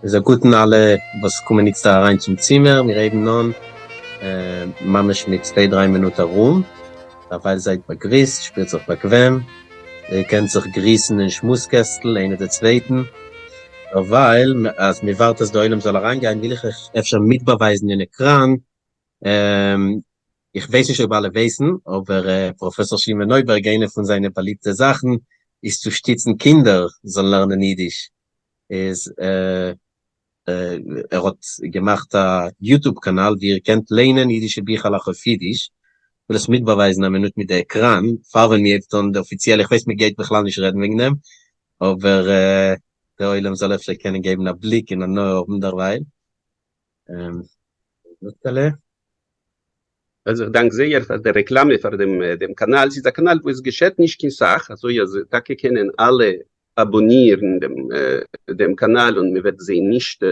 איז א גוטן אלע וואס קומען איצטער אריין צום צימער, מיר הייבן אן ממש מיט צוויי דריי מינוט ארום, דערווייל זייט באגריסט, שפירט זיך באקוועם, איר קענט זיך גריסן אין שמועס קעסטל איינער די צווייטן, דערווייל אז מען ווארט אז די עולם זאל אריינגיין וויל איך אייך אפשר מיטבאווייזן אין עקראן, איך ווייס נישט אויב אלע ווייסן, אבער פראפעסאר שמעון נויבערג איינע פון זיינע באליבטע זאכן איז צו שטיצן קינדער זאלן לערנען אידיש, איז ער האט געמאכט א YouTube קאנאל ווי איר קענט ליינען אידישע ביכלעך אויף אידיש, כ'וויל עס מיטבאווייזן א מינוט מיט די עקראן, פאר ווען מ'הייבט אן די אפיציעלע, איך ווייס מ'גייט בכלל נישט רעדן וועגן דעם, אבער די עולם זאל אפשר קענען געבן א בליק און הנאה האבן דערווייל. מינוטעלע. אז איך דאנק זייער פאר די רעקלאמע פאר דעם דעם קאנאל, ס'איז א קאנאל וואו עס געשעט נישט קיין סאך, אזוי אז טאקע קענען אלע אבאנירן דעם דעם קאנאל און מ'וועט זיי נישט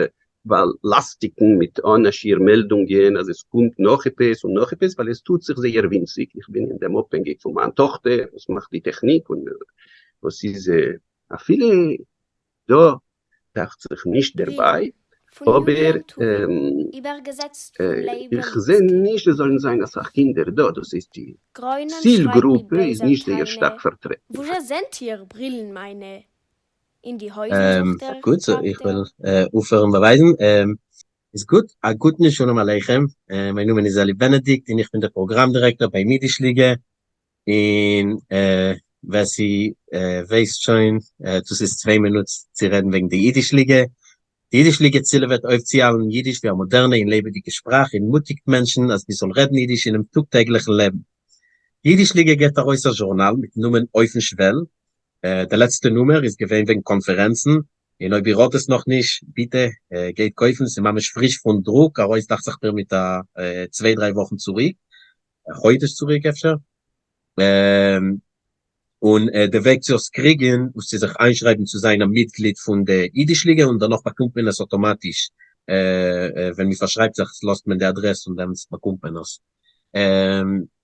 באלאסטיגן מיט אן א שיעור מעלדונגען אז עס קומט נאך עפעס און נאך עפעס, ווייל עס טוט זיך זייער ווינציג, איך בין אין דעם אפהענגיק פון מיין טאכטער וואס מאכט די טעכניק און וואס איז אפילו דא דאכט זיך נישט דערביי, אבער איך זע נישט עס זאלן זיין אסאך קינדער דא, דאס הייסט די ציל גרופע איז נישט זייער שטארק פארטרעטן. גוט, so איך וועל אויפהערן באווייזן. איז גוט, א גוטן שלום עליכם, מיין נאמען איז אלי בענעדיקט און איך בין דער פראגראם דירעקטאר ביים אידיש ליגע, און ווער ס'ווייסט שוין, דאס איז צוויי מינוט צו רעדן וועגן די אידיש ליגע. די אידיש ליגע צילעוועט אויפצוהאלן אידיש ווי א מאדערנע און לעבעדיגע שפראך און מוטיגט מענטשן אז מ'זאל רעדן אידיש אינעם טאג טעגליכן לעבן. די אידיש ליגע געבט ארויס א זשורנאל מיטן נאמען אויפן שוועל. די לעצטע נומער איז געווען וועגן קאנפערענצן, און אויב איר האט עס נאכנישט, ביטע גייט קויפן, ס'איז ממש פריש פון דרוק, ארויס דאכט זיך מיר מיט א צוויי דריי וואכן צוריק. א חודש צוריק אפשר, און די וועג צו עס קריגן איז צו זיך איינשרייבן צו זיין א מיטגליד פון די אידיש ליגע און דערנאך באקומט מען עס אטאמאטיש, ווען מען פארשרייבט זיך לאזט מען די אדרעס און דעמאלטס באקומט מען עס.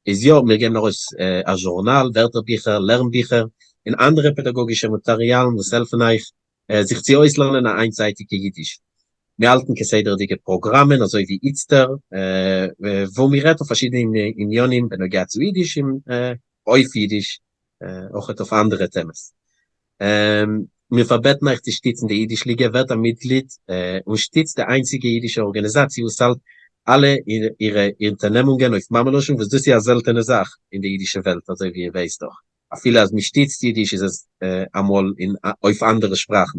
איז יא, מיר געבן ארויס א זשורנאל, ווערטערביכער, לערנביכער, און אנדערע פעדאגאגישע מאטעריאלן וואס העלפן אייך זיך צו אויסלערנען א איינצייטיגע אידיש. מיר האלטן כסדר'דיגע פראגראמען אזוי ווי איצטער, וואו מיר רעדט אויף פארשידענע עניינים בנוגע צו אידיש און אויף אידיש, אויכעט אויף אנדערע טעמעס. מיר פארבעטן אייך צו שטיצן די אידיש ליגע, ווערט א מיטגליד און שטיצט די איינציגע אידישע ארגאניזאציע וואס האלט אלע אירע אונטערנעמונגען אויף מאמע לשון, וואס דאס איז א זעלטענע זאך אין די אידישע וועלט אזוי ווי איר ווייסט דאך. אפילו אז מ'שטיצט אידיש איז עס אמאל אין אויף אנדערע שפראכן.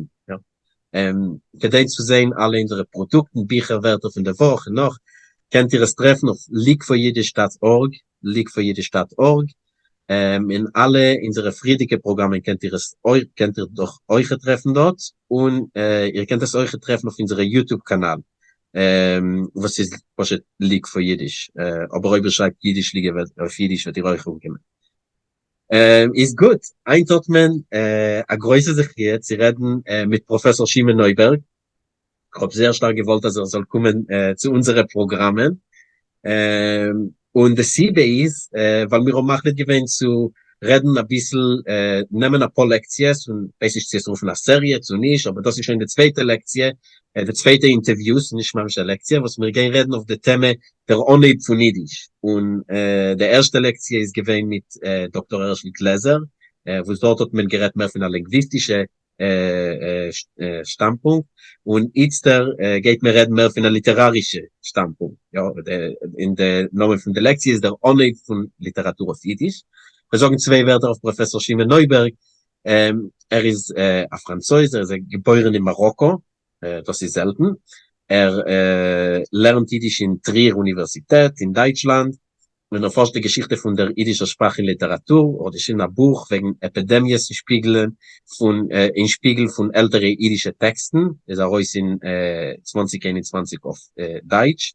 כדי צו זען אלע אונזערע פראדוקטן, ביכער, ווערטער פון די וואך און נאך, קענט איר עס טרעפן אויף leagueforyiddish dot org, leagueforyiddish dot org, און אלע אונזערע פריערדיגע פראגראמען קענט איר עס קענט איר דאך אויכעט טרעפן דארט, און איר קענט עס אויכעט טרעפן אויף אונזערע YouTube קאנאל, וואס איז פשוט League for Yiddish, אבער אויב איר שרייבט אידיש ליגע אויף אידיש וועט איר אויך אנקומען. איז גוט, היינט האט מען א גרויסע זכיה צו רעדן מיט פראפעסאר שמעון נויבערג, כ'האב זייער שטארק געוואלט אז ער זאל קומען צו אונזערע פראגראמען, און די סיבה איז ווייל מיר האבן מחליט געווען צו רעדן אביסל, נעמען אפאר לעקציעס, און כ'ווייס נישט צו עס רופן א סעריע צו נישט, אבער דאס איז שוין די צווייטע לעקציע, די צווייטע אינטערוויו, ס'איז נישט ממש א לעקציע, וואס מיר גייען רעדן אויף די טעמע דער אנהייב פון אידיש, און די ערשטע לעקציע איז געווען מיט דאקטאר הערשל גלעזער, וואס דארט האט מען גערעדט מער פון א לינגוויסטישע שטאנדפונקט, און איצטער גייט מען רעדן מער פון א ליטערארישע שטאנדפונקט, יא, און די נאמען פון די לעקציע איז דער אנהייב פון ליטעראטור אויף אידיש. כ'וועל זאגן צוויי ווערטער אויף פראפעסאר שמעון נויבערג, ער איז א פראנצויז, ער איז געבוירן אין מאראקא, דאס איז זעלטן, ער לערנט אידיש אין טריר אוניווערסיטעט אין דייטשלאנד, און ער פארשט די געשיכטע פון דער אידישער שפראך און ליטעראטור, ער האט געשריבן א בוך וועגן עפידעמיעס אין שפיגלען פון אין שפיגל פון עלטערע אידישע טעקסטן, איז ארויס אין 2021 אויף דייטש,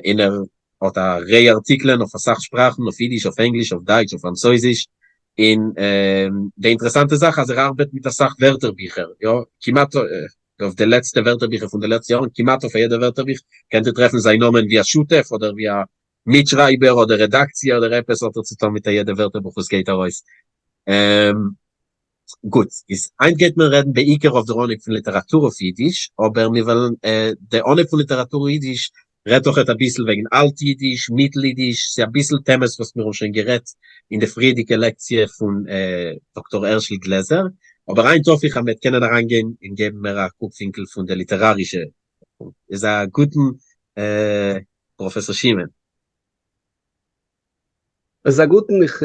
און ער האט א ריי ארטיקלען אויף אסאך שפראכן, אויף אידיש, אויף ענגליש, אויף דייטש, אויף פראנצויזיש, און די אינטערעסאנטע זאך אז ער ארבעט מיט אסאך ווערטערביכער, יא, כמעט אויף די לעצטע ווערטערביכער פון די לעצטע יארן, כמעט אויף א יעדע ווערטערביך קענט איר טרעפן זיין נאמען ווי א שותף אדער ווי א מיטשרייבער אדער רעדאקציע אדער עפעס האט ער צוטון מיט א יעדע ווערטערבוך וואס גייט ארויס. גוט, איז היינט גייט מען רעדן בעיקר אויף דער אנהויב פון ליטעראטור אויף אידיש, אבער מיר וועלן, דער אנהויב פון ליטעראטור אידיש רעדט אויכעט אביסל וועגן אלט אידיש, מיטל אידיש, ס'איז אביסל טעמעס וואס מיר האבן שוין גערעדט אין די פריערדיגע לעקציע פון דאקטאר הערשל גלעזער, אבער היינט האף איך אז מ'וועט קענען אריינגיין און געבן מער א קוקווינקל פון די ליטערארישע. איז א גוטן פראפעסאר שמעון. איז א גוטן, איך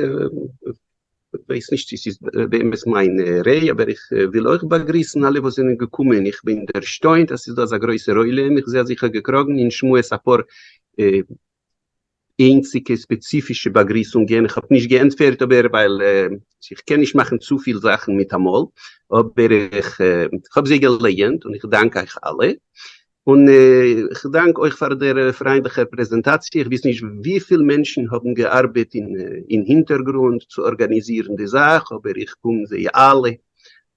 ווייס נישט צו ס'איז באמת מיין ריי, אבער איך וויל אויך באגריסן אלע וואס זענען געקומען, איך בין ערשטוינט אז ס'איז דא אזא גרויסער עולם, איך זע אז איך האב געקראגן אין שמועס אפאר איינציגע ספעציפישע באגריסונגען, איך האב נישט געענטפערט אבער ווייל איך קען נישט מאכן צופיל זאכן מיטאמאל, אבער איך האב זיי געלייענט און איך דאנק אייך אלע. און איך דאנק אויך פאר דער פריינדליכער פרעזענטאציע, איך וויס נישט וויפיל מענטשן האבן געארבעט אין הינטערגרונד צו ארגאניזירן די זאך, אבער איך קום זיי אלע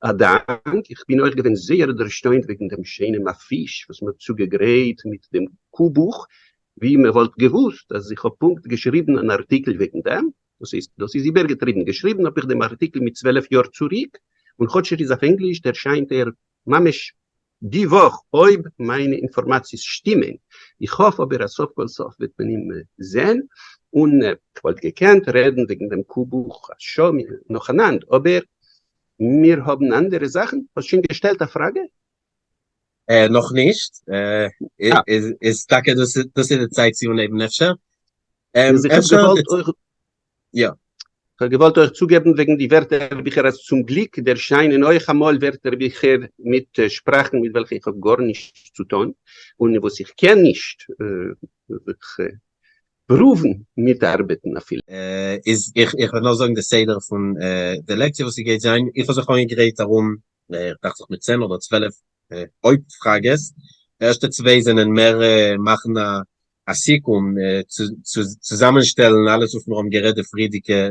א דאנק. איך בין אויך געווען זייער דערשטוינט וועגן דעם שיינעם אפיש וואס מען האט צוגעגרייט מיט דעם קו-בוך, ווי מען וואלט געוואוסט אז איך האב פונקט געשריבן אן ארטיקל וועגן דעם, דאס הייסט, דאס איז איבערגעטריבן, געשריבן האב איך דעם ארטיקל מיט 12 יאר צוריק, און כאטש ער איז אויף ענגליש ערשיינט ער ממש די וואך אויב מיינע אינפארמאציעס שטימען, איך האף אבער אז סוף כל סוף וועט מען אים זען, און כ'וואלט געקענט רעדן וועגן דעם קו-בוך א שעה נאכאנאנד, אבער מיר האבן אנדערע זאכן, האסט שוין געשטעלט א פראגע? נאכנישט, איז טאקע דאס איז די צייט צו אנהייבן אפשר? איך האב געוואלט אויך יא. כ'האב געוואלט אויך צוגעבן וועגן די ווערטערביכער אז צום גליק ערשיינען אויך אמאל ווערטערביכער מיט שפראכן מיט וועלכע איך האב גארנישט צו טון און וואס איך קען נישט זיך פרואוון מיטארבעטן אפילו. איז איך איך וועל נאר זאגן די סדר פון די לעקציע וואס ס'גייט זיין, איך האב זיך אנגעגרייט ארום דאכט זיך מיט 10 אדער 12 הויפט פראגעס, די ערשטע צוויי זענען מער מאכן א סיכום, צוזאמענשטעלן אלעס וואס מיר האבן גערעדט די פריערדיגע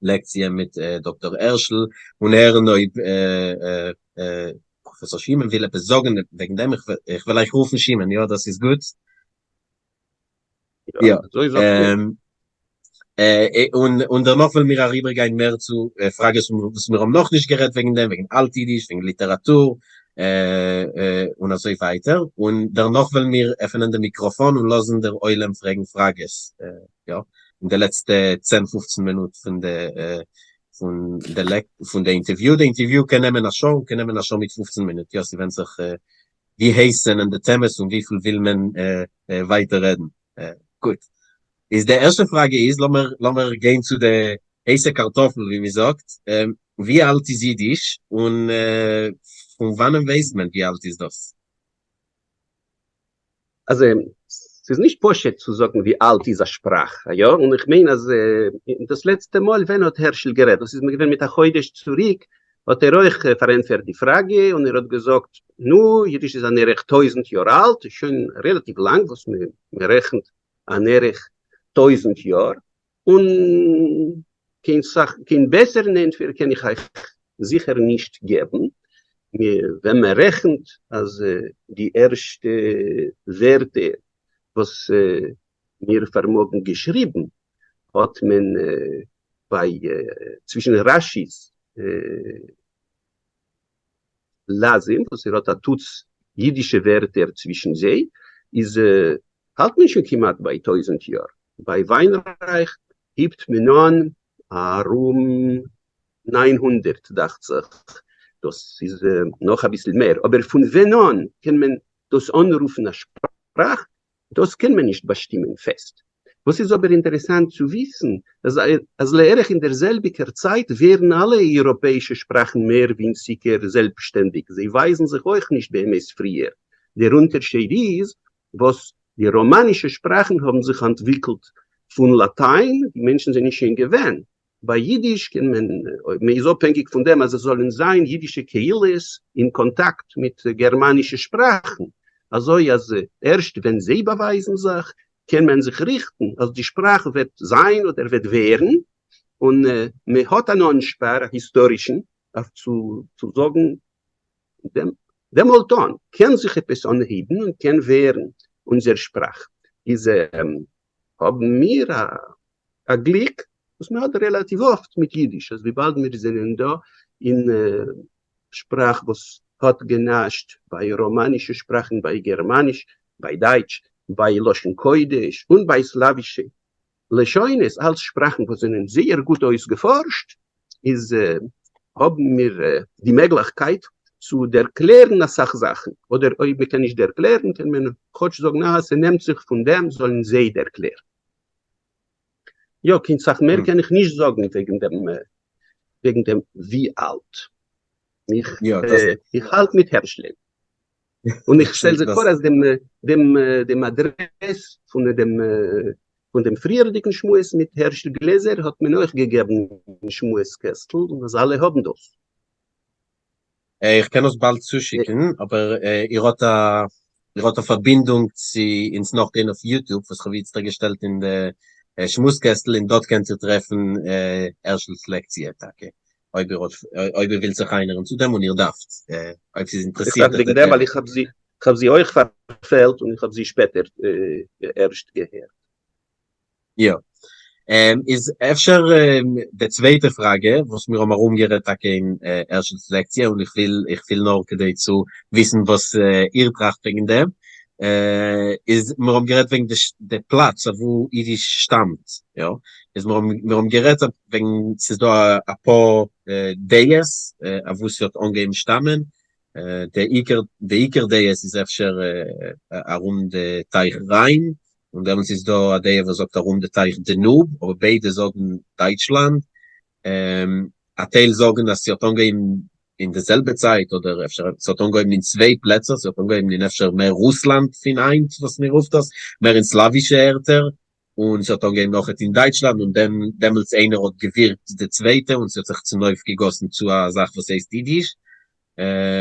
לעקציע מיט דאקטאר הערשל, און הערן אויב פראפעסאר שמעון וויל עפעס זאגן וועגן דעם, איך וועל אייך רופן שמעון, יא דאס איז גוט? יא, און דערנאך וועלן מיר אריבערגיין מער צו פראגעס וואס מיר האבן נאכנישט גערעדט וועגן דעם, וועגן אלט אידיש, וועגן ליטעראטור, און אזוי ווייטער, און דערנאך וועלן מיר עפענען דעם מיקראפאן און לאזן דער עולם פרעגן פראגעס, יא, אין די לעצטע צען פופצן מינוט פון די פון די פון די אינטערוויו, די אינטערוויו קען נעמען א שעה און קען נעמען א שעה מיט פופצן מינוט, יא, ס'ווענדט זיך ווי הייס זענען די טעמעס און וויפיל וויל מען ווייטער רעדן. גוט. איז די ערשטע פראגע איז, לאמיר לאמיר גיין צו די הייסע קארטאפל ווי מען זאגט, ווי אלט איז אידיש און פון וואנען ווייסט מען ווי אלט איז דאס? אז ס'איז נישט פשוט צו זאגן ווי אלט איז א שפראך, יא? און איך מיין אז דאס לעצטע מאל ווען האט הערשל גערעדט? דאס איז געווען מיט א חודש צוריק, האט ער אויך פארענטפערט די פראגע און ער האט געזאגט, נו, אידיש איז אן ערך 1000 יאר אלט, איז שוין רעלאטיוו לאנג וואס מען רעכנט אן ערך 1000 יאר, און קיין סך קיין בעסערן ענטפער קען איך אייך זיכער נישט געבן. ווען מען רעכנט אז די ערשטע ווערטער וואס מיר פארמאגן געשריבן האט מען ביי צווישן רשי'ס לזים וואס ער האט א טוץ אידישע ווערטער צווישן זיי, איז האלט מען שוין כמעט ביי 1000 יאר. ביי וויינרייך הייבט מען אן ארום 900 דאכט זיך, דאס איז נאך אביסל מער, אבער פון ווען אן קען מען דאס אנרופן א שפראך? דאס קען מען נישט באשטימען פעסט. וואס איז אבער אינטערעסאנט צו וויסן, אז לערך אין דער זעלביגער צייט ווערן אלע אייראפעאישע שפראכן מער ווינציגער זעלבסשטענדיג, זיי ווייזן זיך אויך נישט באמת פריער. דער אונטערשייד איז וואס די ראמאנישע שפראכן האבן זיך אנטוויקלט פון לאטיין, די מענטשן זענען שוין געווען. ביי אידיש קען מען, אויב מען איז אפהענגיג פון דעם אז עס זאלן זיין אידישע קהילות אין קאנטאקט מיט גערמאנישע שפראכן, אזוי אז ערשט ווען זיי באווייזן זיך קען מען זיך ריכטן אז די שפראך וועט זיין אדער וועט ווערן, און מען האט אן אנשפאר, א היסטארישן, אויף צו זאגן דעמאלט אן קען זיך עפעס אנהייבן און קען ווערן אונזער שפראך. איז האבן מיר א גליק וואס מען האט רעלאטיוו אפט מיט אידיש, אז וויבאלד מיר זענען דא. אין שפראך וואס האט גענאשט ביי ראמאנישע שפראכן, ביי גערמאניש, ביי דייטש, ביי לשון קודש און ביי סלאווישע לשונות, אלס שפראכן וואס זענען זייער גוט אויסגעפארשט, איז האבן מיר די מעגליכקייט צו דערקלערן אסאך זאכן, אדער אויב מען קען נישט דערקלערן קען מען כאטש זאגן אה ס'נעמט זיך פון דעם, זאלן זיי דערקלערן. יא, קיין סאך מער קען איך נישט זאגן וועגן דעם, וועגן דעם ווי אלט. איך איך האלט מיט הערשלען. און איך שטעל זיך פאר אז דעם דעם דעם אדרעס פון דעם פון דעם פריערדיגן שמועס מיט הערשל גלעזער האט מען אויך געגעבן אין שמועס קעסטל און אז אלע האבן דאס. איך קען עס באלד צושיקן, אבער איר האט א איר האט א פארבינדונג צו אונז נאכגיין אויף YouTube וואס כ'האב איצטער געשטעלט אין די שמועס קעסטל און דארט קענט איר טרעפן הערשל'ס לעקציע טאקע, אויב איר האט אויב איר ווילט זיך איינערן צו דעם און איר דארפט, אויב ס'איז אינטערעסירט. איך דארף וועגן דעם ווייל איך האב זי כ'האב זי אויך פארפעלט און איך האב זי שפעטער ערשט געהערט. יא. איז אפשר די צווייטע פראגע וואס מיר האבן ארומגערעדט טאקע אין הערשל'ס לעקציע און איך וויל איך וויל נאר כדי צו וויסן וואס איר טראכט וועגן דעם, איז מיר האבן גערעדט וועגן די פלאץ אוואו אידיש שטאמט, יא, איז מיר האבן מיר האבן גערעדט וועגן ס'איז דא אפאר דעות אוואו ס'האט אנגעהויבן שטאמען, די עיקר די עיקר דעות איז אפשר ארום די טייך ריין, און דעמאלטס איז דא א דעה וואס זאגט ארום די טייך דענוב, אבער ביידע זאגן דייטשלאנד, א טייל זאגן אז ס'האט אנגעהויבן אין די זעלבע צייט, אדער אפשר ס'האט אנגעהויבן אין צוויי פלעצער, ס'האט אנגעהויבן אין אפשר מער רוסלאנד פון היינט וואס מען רופט דאס, מער אין סלאווישע ערטער, און ס'האט אנגעהויבן נאכעט אין דייטשלאנד, און דעמאלטס איינער האט געווירקט די צווייטע און ס'האט זיך צונויפגעגאסן צו א זאך וואס הייסט אידיש.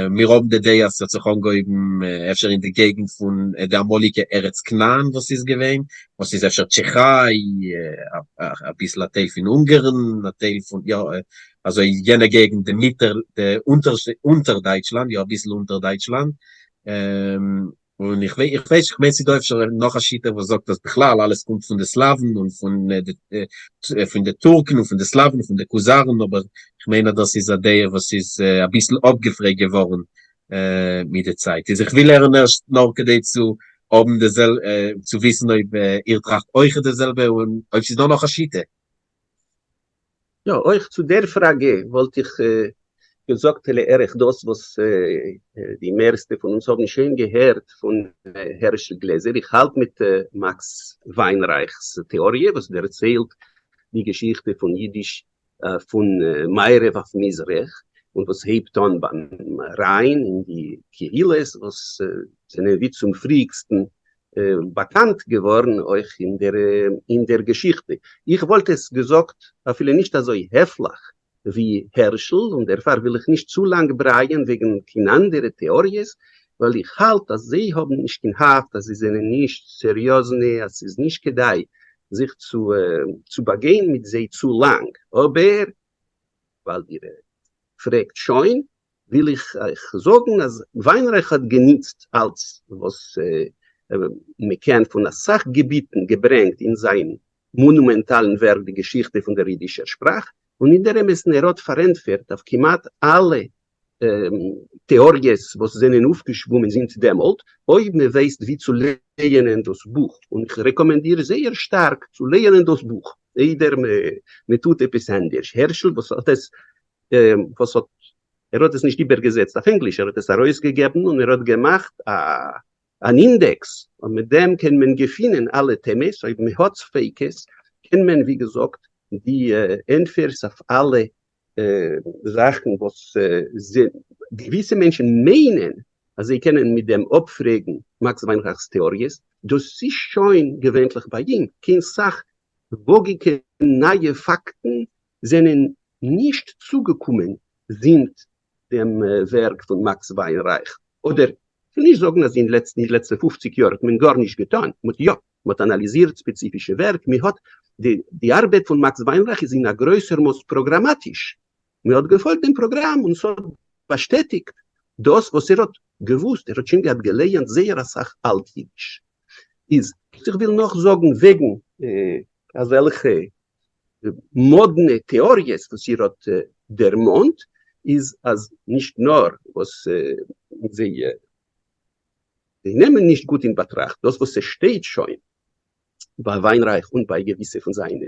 מיר האבן די דעה אז ס'האט זיך אנגעהויבן אפשר אין די געגנט פון די אמאליגע ארץ כנען וואס איז געווען, וואס איז אפשר טשעכיי, אביסל א טייל פון אונגערן, א טייל פון, יא, אזוי יענע געגנט, די מיטעל, די אונטער דייטשלאנד, יא אביסל אונטער דייטשלאנד, און איך ווייס איך ווייס איך מיין ס'איז דא אפשר נאך א שיטה וואס זאגט אז בכלל אלעס קומט פון די סלאוון און פון די פון די טורקן און פון די סלאוון און פון די כוזרים אבער איך מיין אז דאס איז א דעה וואס איז אביסל אפגעפרעגט געווארן מיט די צייט איז איך וויל הערן ערשט נאר כדי צו האבן די זעל צו וויסן אויב איר טראכט אויכעט די זעלבע און אויב ס'איז דא נאך א שיטה. יא, אויך צו דער פראגע וואלט איך געזאגט לערך דאס וואס די מערסטע פון אונז האבן שוין געהערט פון הערשל גלעזער, איך האלט מיט מאקס וויינרייך'ס טעאריע וואס דערציילט די געשיכטע פון אידיש פון מערב אויף מזרח, און וואס הייבט אן ביים ריין אין די קהילות וואס זענען ווי צום פריעגסטן באקאנט געווארן אויך אין דער געשיכטע. איך וואלט עס געזאגט אפילו נישט אזוי העפליך ווי הערשל, און דערפאר וויל איך נישט צו לאנג ברייען וועגן קיין אנדערע טעאריעס, ווייל איך האלט אז זיי האבן נישט קיין האפט, אז זיי זענען נישט סעריאזנע, אז ס'איז נישט כדאי זיך צו באגיין מיט זיי צו לאנג. אבער ווייל איר פרעגט שוין, וויל איך אייך זאגן אז וויינרייך האט גענוצט אלץ וואס מען קען פון אסאך געביטן געברענגט אין זיין מאנומענטאלן ווערק די געשיכטע פון דער אידישער שפראך, און אין דער אמת'ן ער האט פארענטפערט אויף כמעט אלע טעאריעס וואס זענען אויפגעשוואומען זינט דעמאלט, אויב מען ווייסט ווי צו לייענען דאס בוך, און איך רעקאמענדיר זייער שטארק צו לייענען דאס בוך איידער מען טוט עפעס אנדערש, הערשל וואס האט עס וואס האט, ער האט עס נישט איבערגעזעצט אויף ענגליש, ער האט עס ארויסגעגעבן און ער האט געמאכט א אן אינדעקס, און מיט דעם קען מען געפינען אלע טעמעס, אויב מען האט ספיקות קען מען ווי געזאגט די ענטפערס אויף אלע זאכן וואס געוויסע מענטשן מיינען אז זיי קענען מיט דעם אפפרעגן מאקס וויינרייך'ס טעאריעס, דאס איז שוין געווענטליך ביי אים, קיין סך וואגיקע נייע פאקטן זענען נישט צוגעקומען זינט דעם ווערק פון מאקס וויינרייך, אדער כ'וויל נישט זאגן אז אין די לעצטע פופציג יאר האט מען גארנישט געטאן, מ'האט יא, מ'האט אנאליזירט ספעציפישע ווערק, מ'האט, די ארבעט פון מאקס וויינרייך איז אין א גרויסער מאס פראגראמאטיש, מ'האט געפאלגט דעם פראגראם און ס'האט באשטעטיגט דאס וואס ער האט געוואוסט, ער האט שוין געהאט געלייענט זייער אסאך אלט אידיש. איז וואס איך וויל נאך זאגן וועגן אזעלכע מאדנע טעאריעס וואס איר האט דערמאנט, איז אז נישט נאר וואס זיי נעמען נישט גוט אין באטראכט דאס וואס ס'שטייט שוין ביי וויינרייך און ביי געוויסע פון זיינע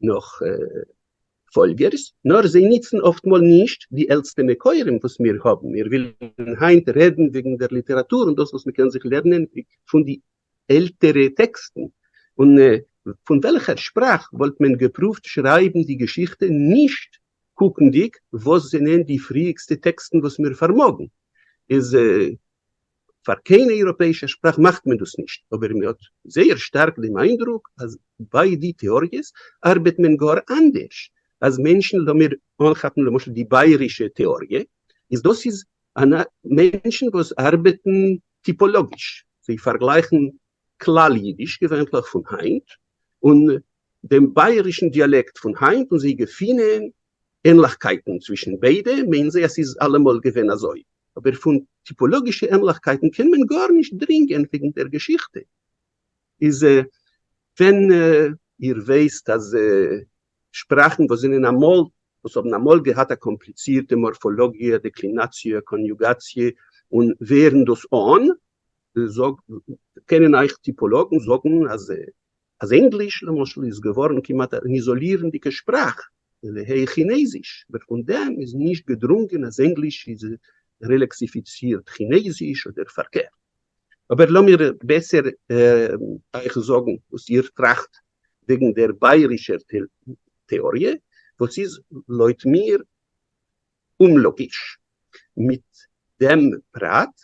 נאכפאלגערס, נאר זיי ניצן אפטמאל נישט די עלטסטע מקורים וואס מיר האבן, מיר ווילן היינט רעדן וועגן דער ליטעראטור און דאס וואס מ'קען זיך לערנען פון די עלטערע טעקסטן, און פון וועלכער שפראך וואלט מען געפרואווט שרייבן די געשיכטע נישט קוקנדיג וואס זענען די פריאיגסטע טעקסטן וואס מיר פארמאגן, איז פאר קיין אייראפעאישע שפראך מאכט מען דאס נישט, אבער מען האט זייער שטארק דעם איינדרוק אז ביי די טעאריעס ארבעט מען גאר אנדערש, אז מענטשן, לאמיר אנכאפן למשל די בייערישע טעאריע, איז דאס איז מענטשן וואס ארבעטן טיפאלאגיש, זיי פארגלייכן כלל אידיש געווענטליך פון היינט און דעם בייערישן דיאלעקט פון היינט און זיי געפינען ענליכקייטן צווישן ביידע, מיינען זיי אז ס'איז אלעמאל געווען אזוי. אבער פון טיפאלאגישע ענליכקייטן קען מען גארנישט דרינגען וועגן דער געשיכטע. איז ווען איר ווייסט אז שפראכן וואס זענען אמאל, וואס האבן אמאל געהאט א קאמפליצירטע מארפאלאגיע, דעקלינאציע, קאניוגאציע, און ווערן דאס אן, זאג, קענען אייך טיפאלאגן זאגן אז אז ענגליש למשל איז געווארן כמעט אן איזאלירנדיגע שפראך, עלעהיי כינעזיש, אבער פון דעם איז נישט געדרונגען אז ענגליש איז רעלעקסיפיצירט כינעזיש אדער פארקערט. אבער לאמיר בעסער אייך זאגן וואס איר טראכט וועגן דער בייערישער טעאריע, וואס איז לויט מיר אומלאגיש, מיט דעם פרט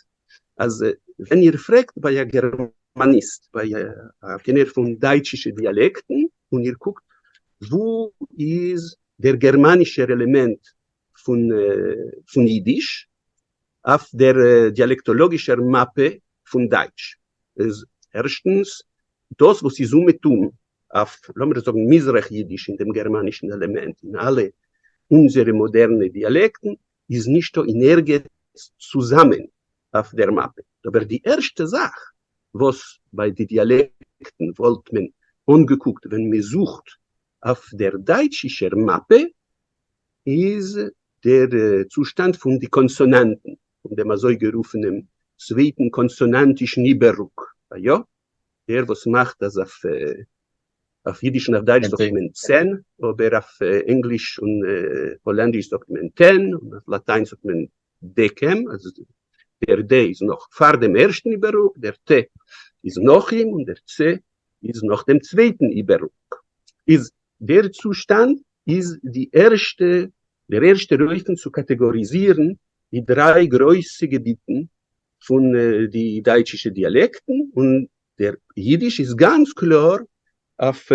אז ווען איר פרעגט ביי א גערמאניסט, ביי א קענער פון דייטשישע דיאלעקטן, און איר קוקט וואו איז דער גערמאנישער עלעמענט פון אידיש אויף דער דיאלעקטאלאגישער מאפע פון דייטש, איז ערשטנס דאס וואס איז אומעטום אויף, לאמיר זאגן, מזרח אידיש אין דעם גערמאנישן עלעמענט אין אלע אונזערע מאדערנע דיאלעקטן איז נישטא אין ערגעץ צוזאמען אויף דער מאפע. אבער די ערשטע זאך וואס ביי די דיאלעקטן וואלט מען אנגעקוקט ווען מען זוכט אויף דער דייטשישער מאפע איז דער צושטאנד פון די קאנסאנאנטן, פון דעם אזויגערופענעם צווייטן קאנסאנאנטישן איבעררוק, יא? דער וואס מאכט אז אויף אויף אידיש און אויף דייטש זאגט מען צען, אבער אויף ענגליש און האלענדיש זאגט מען טען, און אויף לאטיין זאגט מען דעקעם, אז דער ד איז נאך פאר דעם ערשטן איבעררוק, דער ט איז נאך אים, און דער צ איז נאך דעם צווייטן איבעררוק. איז דער צושטאנד איז די ערשטע, דער ערשטער אופן צו קאטעגאריזירן די דריי גרויסע געביטן פון די דייטשישע דיאלעקטן, און דער יידיש איז גאנץ קלאר אויף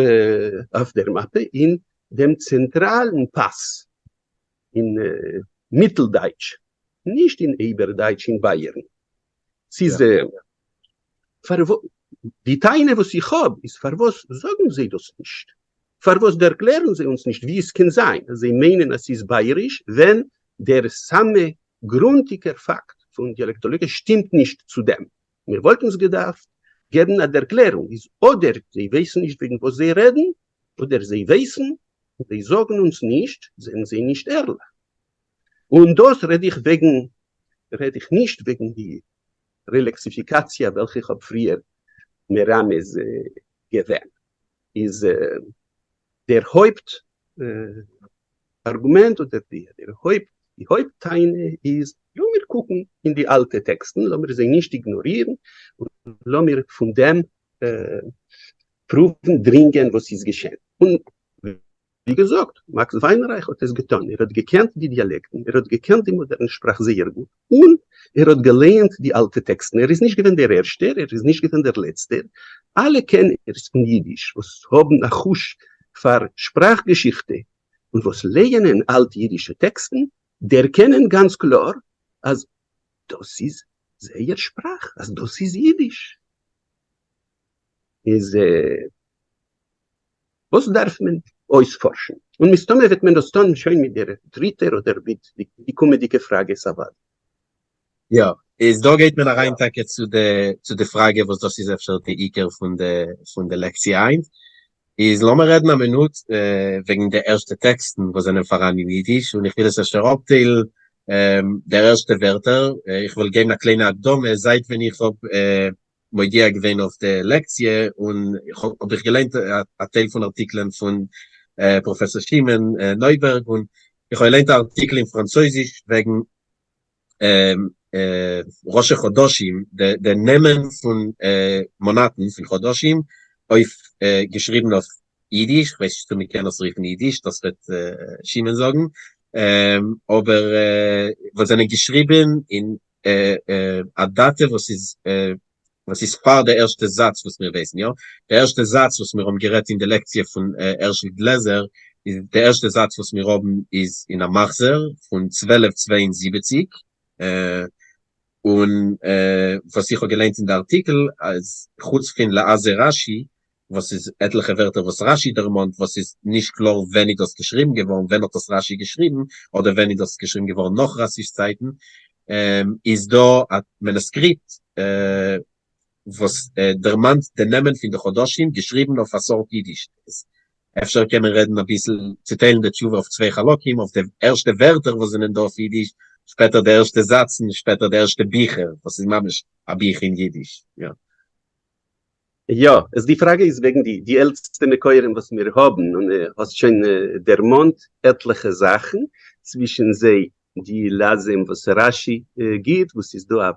דער מאפע אין דעם צענטראלן פאס אין מיטל-דייטש, נישט אין אייבער-דייטש אין בייערן. ס'איז די טענה וואס איך האב איז פארוואס זאגן זיי דאס נישט? פארוואס דערקלערן זיי אונז נישט ווי עס קען זיין אז זיי מיינען אז ס'איז בייעריש ווען דער סאמע גרונטיגער פאקט פון דיאלעקטאלאגיע שטימט נישט צו דעם? מיר וואלטן עס געדארפט געבן א דערקלערונג איז אדער זיי ווייסן נישט וועגן וואס זיי רעדן, אדער זיי ווייסן און זיי זאגן אונז נישט, זענען זיי נישט ערליך. און דאס רעד איך וועגן רעד איך נישט וועגן די רעלעקסיפיקאציע וועלכע איך האב פריער מרמז געווען. איז דער הויפט ארגומענט אדער די הויפט די הויפט טענה איז לאמיר קוקן אין די אלטע טעקסטן, לאמיר זיי נישט איגנארירן, און לאמיר פון דעם פרואוון דרינגען וואס איז געשען. און ווי געזאגט, מאקס וויינרייך האט עס געטאן, ער האט געקענט די דיאלעקטן, ער האט געקענט די מאדערנע שפראך זייער גוט, און ער האט געלייענט די אלטע טעקסטן, ער איז נישט געווען דער ערשטער, ער איז נישט געווען דער לעצטער, אלע קענערס פון אידיש וואס האבן א חוש פאר שפראך-געשיכטע און וואס לייענען אלט-אידישע טעקסטן, דערקענען גאנץ קלאר אז דאס איז זייער שפראך, אז דאס איז אידיש. איז וואס דארף מען אויספארשן? און מסתמא וועט מען דאס טון שוין מיט דער דריטער אדער מיט די קומענדיגע פראגעס אוודאי. יא, איז דא גייט מען אריין טאקע צו די צו די פראגע וואס דאס איז אפשר די עיקר פון די פון די לעקציע היינט, איז לאמיר רעדן א מינוט וועגן די ערשטע טעקסטן וואס זענען פאראן אין אידיש, און איך וויל עס אפשר אפטיילן. די ערשטע ווערטער, איך וועל געבן א קליינע הקדמה, זייט ווען איך האב מודיע געווען אויף די לעקציע און האב איך געליינט א טייל פון ארטיקלען פון פראפעסאר שמעון נויבערג און איך האב געליינט א ארטיקל אין פראנצויזיש וועגן ראשי חדשים, די נעמען פון מאנאטן פון חדשים אויף געשריבן אויף אידיש, כ'ווייס נישט צו מ'קען עס רופן אידיש, דאס וועט שמעון זאגן, אבער וואס זענען געשריבן אין א דאטע וואס איז וואס איז פאר די ערשטע זאץ וואס מיר ווייסן יא, די ערשטע זאץ וואס מיר האבן גערעדט אין די לעקציע פון הערשל גלעזער איז די ערשטע זאץ וואס מיר האבן איז אין א מחזור פון 1272, און וואס איך האב געליינט אין די ארטיקל אז חוץ פון לזה רשי וואס איז עטליכע ווערטער וואס רשי דערמאנט וואס איז נישט קלאר ווען איז דאס געשריבן געווארן, ווען האט דאס רשי געשריבן, אדער ווען איז דאס געשריבן געווארן נאך רשי'ס צייטן, איז דא א מאנוסקריפט וואס דערמאנט די נעמען פון די חדשים געשריבן אויף א סארט אידיש. אפשר קען מען רעדן אביסל, צוטיילן די תשובה אויף צוויי חלקים, אויף די ערשטע ווערטער וואס זענען דא אויף אידיש, שפעטער די ערשטע זאצן, שפעטער די ערשטע ביכער, וואס איז ממש א בוך אין אידיש. יא. יא, איז די פראגע איז וועגן די די עלטסטע מקורים וואס מיר האבן, און האסט שוין דערמאנט עטליכע זאכן, צווישן זיי די לזים וואס רשי גיט, וואס איז דא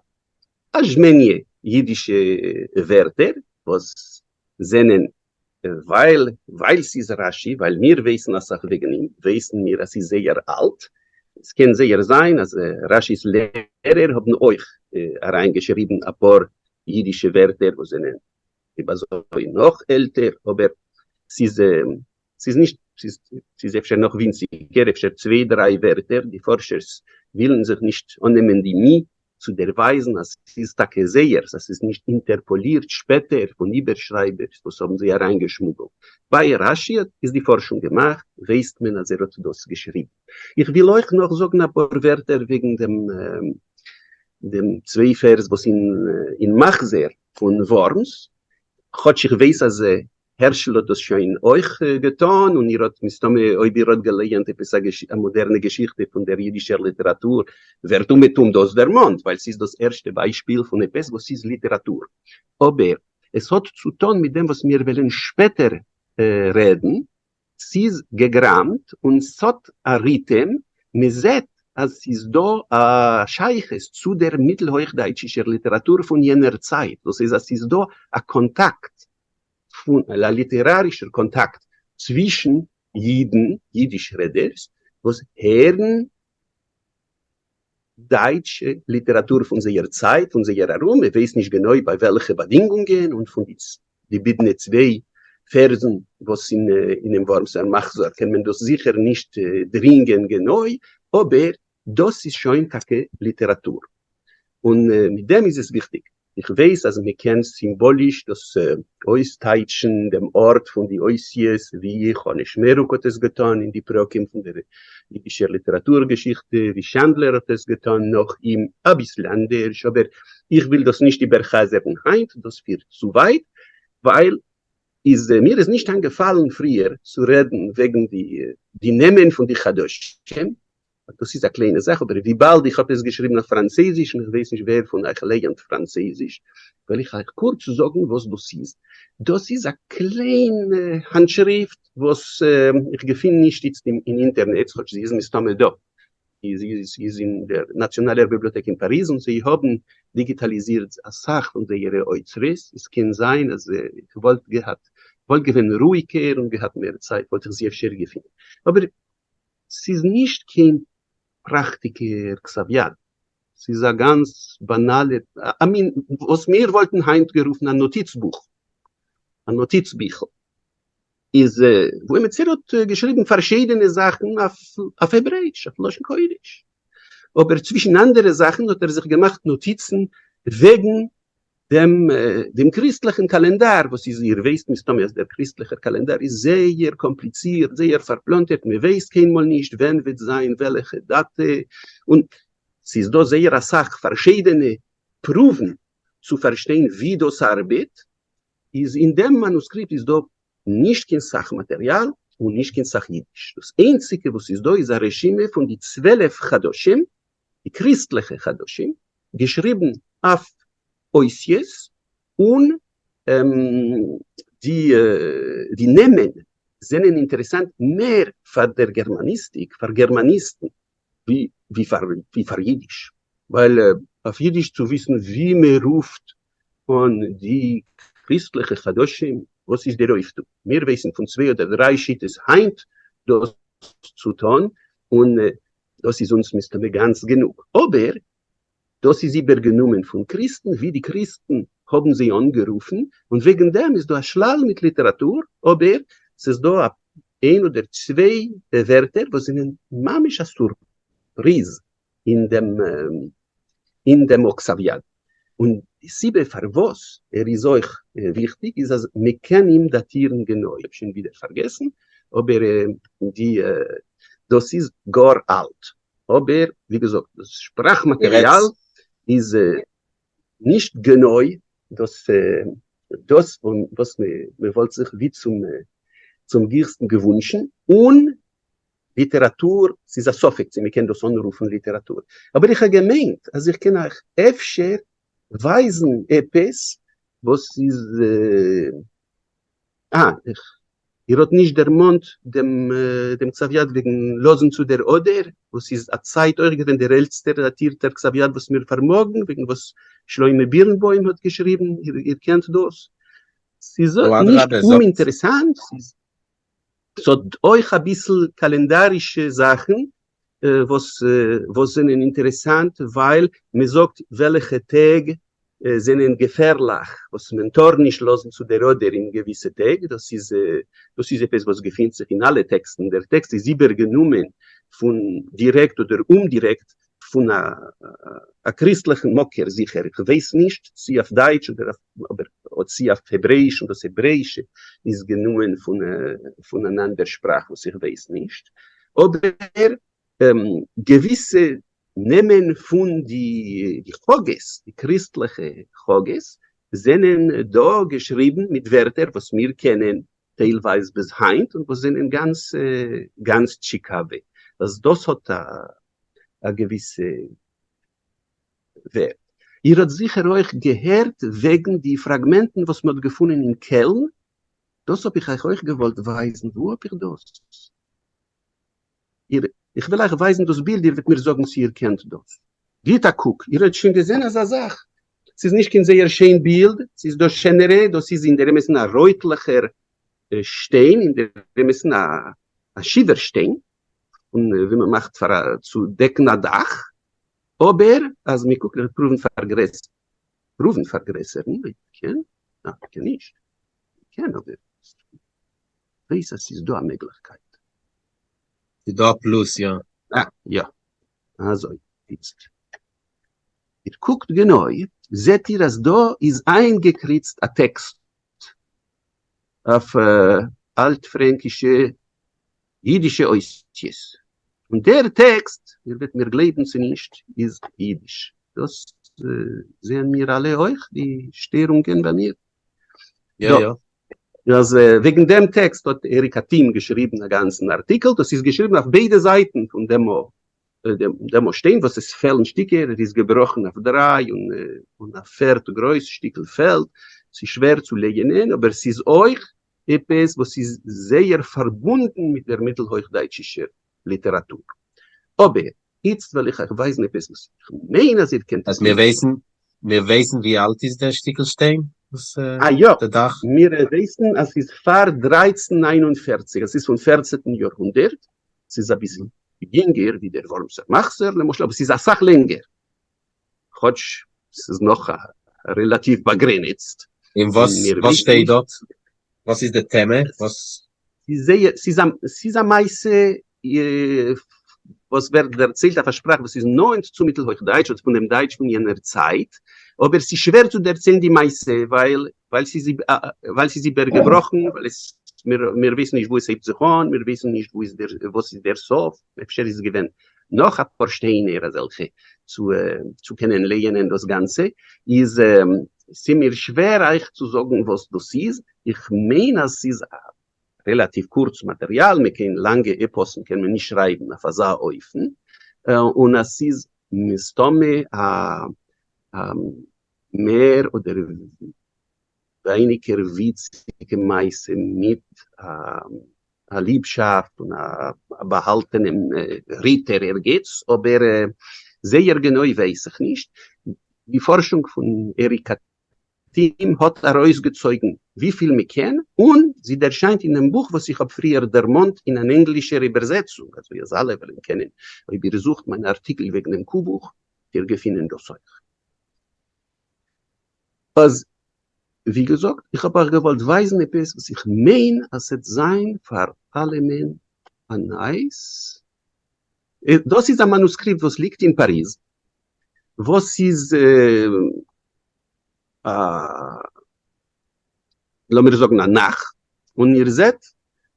א זשמעניע אידישע ווערטער וואס זענען ווייל ווייל ס'איז רשי, ווייל מיר ווייסן אסאך וועגן אים, ווייסן מיר אז ס'איז זייער אלט, עס קען זייער זיין אז רשי'ס לערער האבן אויך אריינגעשריבן אפאר אידישע ווערטער וואס זענען אויב אזוי נאך עלטער, אבער ס'איז ס'איז נישט ס'איז אפשר נאך ווינציגער, אפשר צוויי דריי ווערטער, די פארשערס ווילן זיך נישט אננעמען די מי צו דערווייזן אז ס'איז טאקע זייערס, אז ס'איז נישט אינטערפאלירט שפעטער פון איבערשרייבערס וואס האבן זיי אריינגעשמוגלט. ביי רשי איז די פארשונג געמאכט, ווייסט מען אז ער האט דאס געשריבן. איך וויל אויך נאך זאגן אפאר ווערטער וועגן דעם דעם צוויי פערז וואס אין מחזור פון ווארמס, כאטש איך ווייס אז הערשל האט דאס שוין אויך געטאן, און איר האט מסתמא אויב איר האט געלייענט עפעס א מאדערנע געשיכטע פון דער אידישער ליטעראטור ווערט אומעטום דאס דערמאנט, ווייל ס'איז דאס ערשטע ביישפיל פון עפעס וואס איז ליטעראטור. אבער עס האט צו טאן מיט דעם וואס מיר וועלן שפעטער רעדן, ס'איז געגראמט און ס'האט א ריטעם, מ'זעט אז ס'איז דא א שייכות צו דער מיטל-הויכדייטשישער ליטעראטור פון יענער צייט, דאס איז אז ס'איז דא א קאנטאקט פון א ליטערארישער קאנטאקט צווישן אידן, אידיש רעדערס, וואס הערן דייטשע ליטעראטור פון זייער צייט און זייער ארום, מען ווייסט נישט גענוי ביי וועלכע באדינגונגען און פון די בידנע צוויי פערזן וואס אינעם ווארמסער מחזור קען מען דאס זיכער נישט דרינגען גענוי, אבער דאס איז שוין טאקע ליטעראטור און מיט דעם איז עס וויכטיג. איך ווייס אז מען קען סימבאליש דאס אויסטייטשן דעם ארט פון די אותיות ווי כאניש שמערוק האט עס געטאן אין די פרקים פון דער אידישער ליטעראטור געשיכטע, ווי שאנדלער האט עס געטאן נאך אים אביסל אנדערש, אבער איך וויל דאס נישט איבערחזר'ן היינט, דאס פירט צו ווייט, ווייל איז מיר איז נישט איינגעפאלן פריער צו רעדן וועגן די נעמען פון די חדשים, דאס איז א קליינע זאך, אבער וויבאלד איך האב עס געשריבן אויף פראנצעזיש און איך ווייס נישט ווער פון אייך לייענט פראנצעזיש, וועל איך אייך קורץ זאגן וואס דאס איז. דאס איז א קליין האנטשריפט וואס איך געפין נישט איצט אין אינטערנעץ, כאטש זי איז מסתמא דא. זי איז אין דער נאציאנאלער ביבליאטעק אין פאריז און זיי האבן דיגיטאליזירט אסאך פון זייערע אוצרות. עס קען זיין אז איך וואלט געהאט, וואלט געווען רואיגער און געהאט מער צייט וואלט איך זי אפשר געפינען. אבער ס'איז נישט קיין פראכטיגער כתב יד, ס'איז א גאנץ באנאלע, א מין וואס מיר וואלטן היינט גערופן א נאטיץ בוך, א נאטיץ ביכל, איז וואו עמיצער האט געשריבן פארשידענע זאכן אויף העברעאיש, אויף לשון קודש, אבער צווישן אנדערע זאכן האט ער זיך געמאכט נאטיצן וועגן דעם דעם קריסטליכן קאלענדאר, וואס איז, איר ווייסט מסתמא אז דער קריסטליכער קאלענדאר איז זייער קאמפליצירט, זייער פארפלאנטערט, מען ווייסט קיינמאל נישט ווען וועט זיין וועלעכע דאטע, און ס'איז דא זייער אסאך פארשידענע פרואוון צו פארשטיין ווי דאס ארבעט, איז אין דעם מאנוסקריפט איז דא נישט קיין סאך מאטעריאל און נישט קיין סאך אידיש, דאס איינציגע וואס איז דא איז א רשימה פון די 12 חדשים. די קריסטליכע חדשים, געשריבן אויף אותיות, און די די נעמען זענען אינטערעסאנט מער פאר דער גערמאניסטיק, פאר גערמאניסטן, ווי פאר אידיש, ווייל אויף אידיש צו וויסן ווי מען רופט אן די קריסטליכע חדשים, וואס איז דער אויפטו? מיר ווייסן פון צוויי אדער דריי שיטות היינט דאס צו טון, און דאס איז אונז מסתמא גאנץ גענוג, אבער דאס איז איבערגענומען פון קריסטן, ווי די קריסטן האבן זיי אנגערופן, און וועגן דעם איז דא א שלל מיט ליטעראטור, אבער ס'איז דא א איין אדער צוויי ווערטער וואס זענען ממש א סורפריז אין דעם אין דעם כתב יד, און די סיבה פארוואס ער איז אויך וויכטיג איז אז מ'קען אים דאטירן גענוי, כ'האב שוין ווידער פארגעסן, אבער די דאס איז גאר אלט, אבער ווי געזאגט דאס שפראך מאטעריאל איז נישט גענוי דאס דאס וואס מען וואלט זיך ווי צום צום גיכסטן געוואונטשן, און ליטעראטור, ס'איז א ספק צו מען קען דאס אנרופן ליטעראטור, אבער איך האב געמיינט אז איך קען אייך אפשר ווייזן עפעס וואס איז אה, איך, איר האט נישט דערמאנט דעם דעם כתב יד וועגן לאזן צו דער אדער, וואס איז א צייט אויך געווען דער עלטסטער דאטירטער כתב יד וואס מיר פארמאגן, וועגן וואס שלמה בירנבוים האט געשריבן, איר קענט דאס? ס'איז נישט אומאינטערעסאנט, ס'איז ס'האט אויך אביסל קאלענדארישע זאכן וואס וואס זענען אינטערעסאנט ווייל מען זאגט וועלכע טעג זענען געפערליך וואס מען טאר נישט לאזן צו דער אדר אין געוויסע טעג, דאס איז דאס איז עפעס וואס געפינט זיך אין אלע טעקסטן, דער טעקסט איז איבערגענומען פון דירעקט אדער אומדירעקט פון א קריסטליכן מקור זיכער, איך ווייס נישט צי אויף דייטש אדער אויף צי אויף העברעאיש און דאס העברעאישע איז גענומען פון אן אנדער שפראך וואס איך ווייס נישט, אבער געוויסע נעמען פון די חגאות, די קריסטליכע חגאות, זענען דא געשריבן מיט ווערטער וואס מיר קענען טיילווייז ביז היינט און וואס זענען גאנץ גאנץ טשיקאווע, אז דאס האט א געוויסע ווערט. איר האט זיכער אויך געהערט וועגן די פראגמענטן וואס מען האט געפונען אין קעלן, דאס האב איך אייך אויך געוואלט ווייזן, וואו האב איך דאס? איר, איך וועל אייך ווייזן דאס בילד, איר וועט מיר זאגן צו איר קענט דאס. גיט א קוק, איר האט שוין געזען אזא זאך? ס'איז נישט קיין זייער שיין בילד, ס'איז דא שענערע, דאס איז אין דער אמת'ן א רויטליכער שטיין, אין דער אמת'ן א שיווער שטיין, פון ווי מען מאכט פאר א צו דעקן א דאך, אבער אז מען קוקט, איך פרואוון פארגרעסערן, פרואוון פארגרעסערן, אויב מ'קען, ניין מ'קען נישט, מ'קען אבער, כ'ווייס אז ס'איז דא א מעגליכקייט. ס'איז דא א פלוס, יא. אה, יא. אזוי, איצט. איר קוקט גענוי, זעט איר אז דא איז איינגעקריצט א טעקסט אויף אלט-פרענקישע אידישע אותיות. און דער טעקסט, איר וועט מיר גלייבן צו נישט, איז אידיש. דאס זעען מיר אלע אויך, די שטערונגען ביי מיר. יא יא. אז וועגן דעם טעקסט האט עריקא טים געשריבן א גאנצן ארטיקל, דאס איז געשריבן אויף ביידע זייטן פון דעם דעם שטיין וואס עס פעלן שטיקער, ער איז געבראכן אויף דריי און א פערט גרויס שטיקל פעלט, ס'איז שווער צו לייענען, אבער ס'איז אויך עפעס וואס איז זייער פארבונדן מיט דער מיטלהויכדייטשישער ליטעראטור. אבער איצט וועל איך אייך ווייזן עפעס וואס איך מיין אז איר קענט עס נישט. מיר ווייסן ווי אלט איז דער שטיקל שטיין וואס אה יא, די דאך? מיר ווייסן אז ס'איז פאר 1349, עס איז פון פערצענטן יארהונדערט, ס'איז אביסל יונגער ווי דער ווארמסער מחזור למשל, אבער ס'איז אסאך לענגער, כאטש ס'איז נאך רעלאטיוו באגרעניצט. און וואס וואס שטייט דארט? וואס איז די טעמע? וואס? ס'איז א מעשה וואס ווערט דערציילט אויף א שפראך וואס איז נאענט צו מיטל-הויכדייטש אדער פון דעם דייטש פון יענער צייט, אבער ס'איז שווער צו דערציילן די מעשה ווייל ווייל ס'איז איבערגעבראכן, ווייל עס מיר וויסן נישט וואו עס הייבט זיך אן, מיר וויסן נישט וואו איז דער וואס איז דער סוף, אפשר איז געווען נאך אפאר שטיינער אזעלכע צו צו קענען לייענען דאס גאנצע, איז ס'מיר שווער אייך צו זאגן וואס דאס איז, איך מיין אז ס'איז א רעלאטיוו קורץ מאטעריאל, מען קען לאנגע עפאסן קען מען נישט שרייבן אויף אזא אופן, און אז ס'איז. מסתמא א מער אדער ווייניגער וויציגע מעשה מיט א ליבשאפט און א באהאלטענעם ריטער ערגעץ, אבער זייער גענוי ווייס איך נישט. די פארשונג פון עריקא טים האט ארויסגעצויגן וויפיל מ'קען, און זי ערשיינט אינעם בוך וואס איך האב פריער דערמאנט אין אן ענגלישער איבערזעצונג, אזוי אז אלע וועלן קענען, אויב איר זוכט מיין ארטיקל וועגן דעם קו-בוך, וועט איר געפינען דאס אויך. אז ווי געזאגט, איך האב אייך געוואלט ווייזן עפעס וואס איך מיין אז ס'עט זיין פאר אלעמען א נייעס. דאס איז א מאנוסקריפט וואס ליגט אין פאריז, וואס איז א, לאמיר זאגן א נ"ך, און איר זעט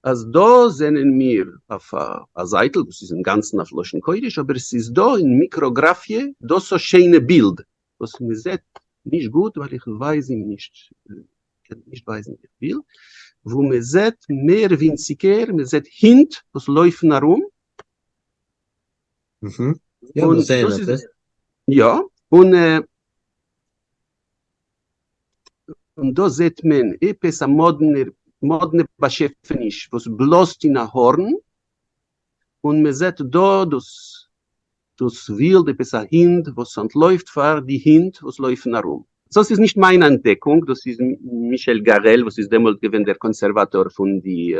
אז דא זענען מיר אויף א זייטל וואס איז אינגאנצן אויף לשון קודש, אבער ס'איז דא אין מיקראגראפיע דאס א שיינע בילד וואס מען זעט נישט גוט ווייל איך ווייז אים נישט, קען נישט ווייזן די בילד, וואו מען זעט מער ווינציגער, מען זעט הינט וואס לויפן ארום. יא, מיר זעען עפעס. יא, און און דא זעט מען עפעס א מאדנער מאדנע באשעפעניש וואס בלאזט אין א הארן, און מען זעט דא דאס דאס ווילד עפעס א הינט וואס אנטלויפט פאר די הינט וואס לויפן ארום. דאס איז נישט מיין אנטדעקונג, דאס איז מישעל גארעל וואס איז דעמאלט געווען דער קאנסערוואטאר פון די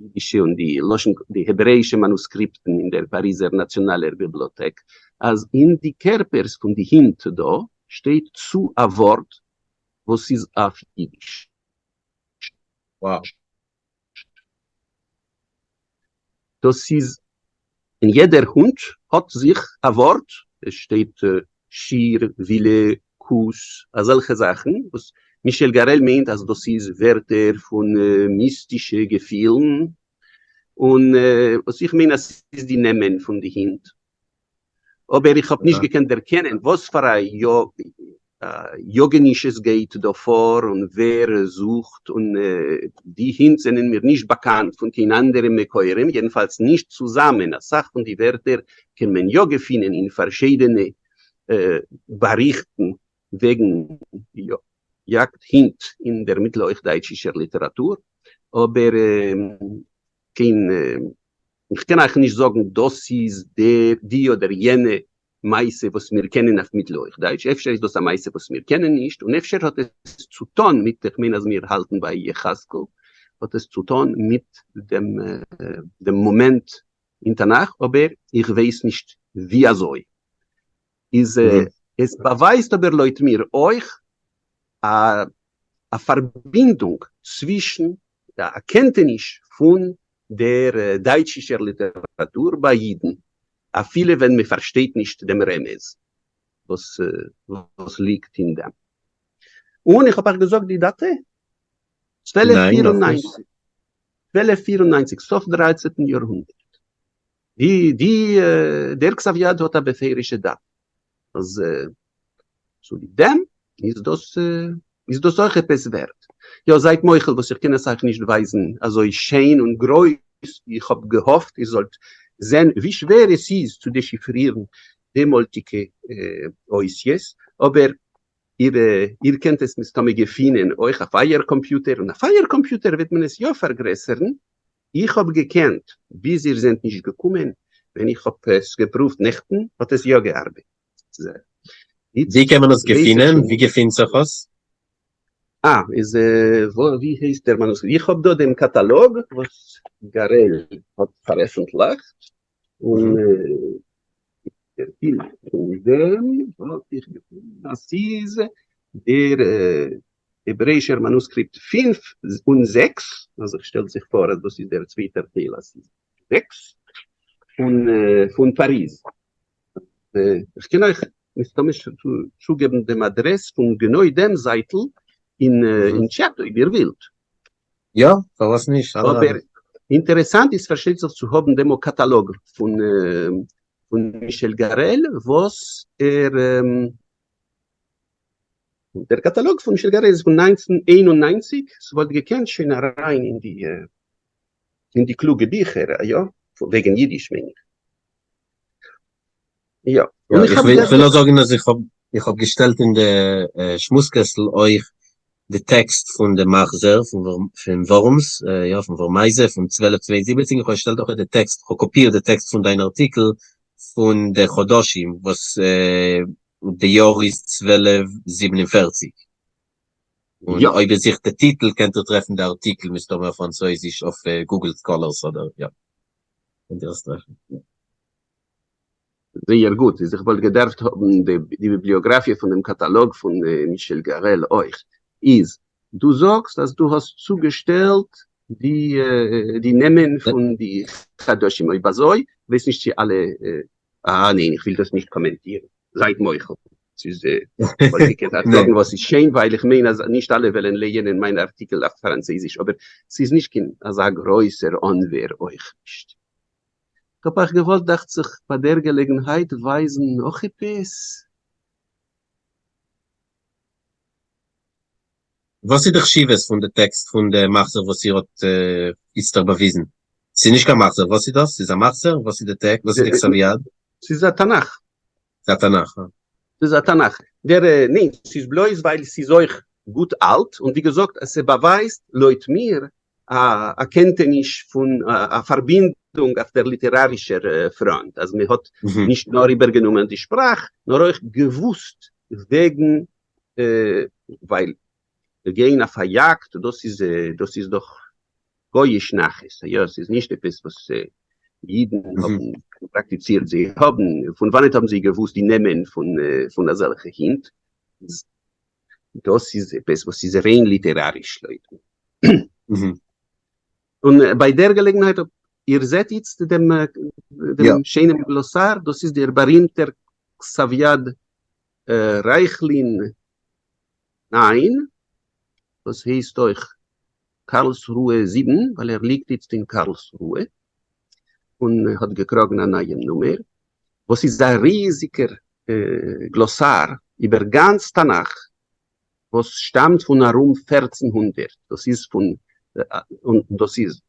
אידישע און די לשון די העברעאישע מאנוסקריפטן אין דער פאריזער נאציאנאלער ביבליאטעק, אז אין די קערפערס פון די הינט דא שטייט צו א ווארט וואס איז אויף אידיש. Wow. דאס איז אין יעדער הונט האט זיך א ווארט, עס שטייט שיר, ווילע, כוס, אזעלכע זאכן, וואס מישעל גארעל מיינט אז דאס איז ווערטער פון מיסטישע געפילן, און וואס איך מיין אז ס'איז די נעמען פון די הינט. אבער איך האב נישט געקענט דערקענען וואס פאר א יאגעניש עס גייט דא פאר און ווער זוכט, און די הינט זענען מיר נישט באקאנט פון קיין אנדערע מקורים, יעדנפאלס נישט צוזאמען, אסאך פון די ווערטער קען מען יא געפינען אין פארשידענע באריכטן וועגן יאגד הינט אין דער מיטלהויכדייטשישער ליטעראטור, אבער קיין איך קען אייך נישט זאגן דאס איז די אדער יענע מעשה וואס מיר קענען אויף מיטלהויכדייטש, אפשר איז דאס א מעשה וואס מיר קענען נישט, און אפשר האט עס צו טון מיט, איך מיין אז מיר האלטן ביי יחזקאל, האט עס צו טון מיט דעם דעם מאמענט אין תנך, אבער איך ווייס נישט ווי אזוי. איז עס באווייזט אבער לויט מיר אויך א א פארבינדונג צווישן א קענטעניש פון דער דייטשישער ליטעראטור ביי אידן, אפילו ווען מען פארשטייט נישט דעם רמז וואס וואס ליגט אין דעם. און איך האב אייך געזאגט די דאטע? 1294, 1294, סוף דרייצעטן יארהונדערט. די די דער כתב יד האט א בפירוש'ע דאטע. אז צוליב דעם איז דאס איז דאס אויך עפעס ווערט. יא זייט מוחל וואס איך קען עס אייך נישט ווייזן אזוי שיין און גרויס ווי איך האב געהאפט איר זאלט זען ווי שווער עס איז צו דעשיפרירן דעמאלטיגע אותיות, אבער איר איר קענט עס מסתמא געפינען אויך אויף אייער קאמפיוטער, און אויף אייער קאמפיוטער וועט מען עס יא פארגרעסערן, איך האב געקענט ביז איר זענט נישט געקומען, ווען איך האב עס געפרואווט נעכטן האט עס יא געארבעט. ווי קען מען עס געפינען? ווי געפינט זיך עס? אה, איז ווי הייסט דער מאנוסקריפט? איך האב דא דעם קאטאלאג וואס גארעל האט פארעפנטליכט, און דער בילד פון דעם וואלט איך געפונען אז ס'איז דער העברעישער מאנוסקריפט פֿינף און זעקס, אז איך שטעל זיך פאר אז דאס איז דער צווייטער טייל אז ס'איז זעקס, פון פון פאריז. איך קען אייך מסתמא צוגעבן דעם אדרעס פון גענוי דעם זייטל אין טשעט אויב איר ווילט. יא, פארוואס נישט, אדרבה. אבער אינטערעסאנט איז פארשטייט זיך צו האבן דעם קאטאלאג פון מישעל גארעל וואס ער דער קאטאלאג פון מישעל גארעל איז פון 1991, ס'וואלט געקענט שוין אריין אין די אין די קלוגע ביכער, יא? וועגן אידיש מיין איך. יא, און איך האב איך וויל נאר זאגן אז איך האב איך האב געשטעלט אין די שמועס קעסטל אויך די טעקסט פון די מחזור פון ווארמס, יא פון ווארמייזע פון 1272, איך האב געשטעלט אויך די טעקסט, איך האב קאפירט די טעקסט פון דיין ארטיקל פון די חדשים וואס די יאר איז 1247. און אויב איר זוכט די טיטל קענט איר טרעפן די ארטיקל מסתמא אויף פראנצויזיש אויף Google Scholars אדער יא קענט איר עס טרעפן. זייער גוט, איז איך וואלט געדארפט האבן די ביבליאגראפיע פון דעם קאטאלאג פון מישעל גארעל אויך. איז דו זאגסט אז דו האסט צוגעשטעלט די די נעמען פון די חדשים, אויב אזוי ווייס נישט צו אלע, אה ניין איך וויל דאס נישט קאמענטירן, זייט מוחל. ס'איז וואלט געקענט אייך זאגן וואס איז שיין ווייל איך מיין אז נישט אלע וועלן לייענען מיין ארטיקל אויף פראנצויזיש אבער ס'איז נישט קיין אזא גרויסער אנווער אויך נישט. כ'האב אייך געוואלט דאכט זיך ביי דער געלעגנהייט ווייזן נאך עפעס. וואס איז די חשיבות פון די טעקסט פון די מחזור וואס איר האט איצטער באוויזן? ס'איז נישט קיין מחזור, וואס איז דאס? ס'איז א מחזור? וואס איז די טעקסט? וואס איז די כתב יד? ס'איז א תנך. ס'איז א תנך, אה. ס'איז א תנך. דער, ניין, ס'איז בלויז ווייל ס'איז אויך גוט אלט, און ווי געזאגט, ס'באווייזט לויט מיר א קענטעניש פון א פארבינדונג אויף דער ליטערארישער פראנט, אז מען האט נישט נאר איבערגענומען די שפראך, נאר אויך געוואוסט וועגן, ווייל גיין אויף א יאגד, דאס איז דאס איז דאך גוי'איש נחת, יא, ס'איז נישט עפעס וואס אידן האבן פראקטיצירט, זיי האבן, פון וואנעט האבן זיי געוואוסט די נעמען פון אזעלכע הינט? דאס איז עפעס וואס איז ריין ליטעראריש לויט מיר. און ביי דער געלעגנהייט אויב איר זעט איצט דעם דעם שיינעם גלאסאר, דאס איז דער בארימטער כתב יד רייכלין 9, וואס הייסט אויך קארלסרוער 7, ווייל ער ליגט איצט אין קארלסרוער, און האט געקראגן א נייעם נומער, וואס איז א ריזיגער גלאסאר איבער גאנץ תנך, וואס שטאמט פון ארום 1400, דאס איז פון, און דאס איז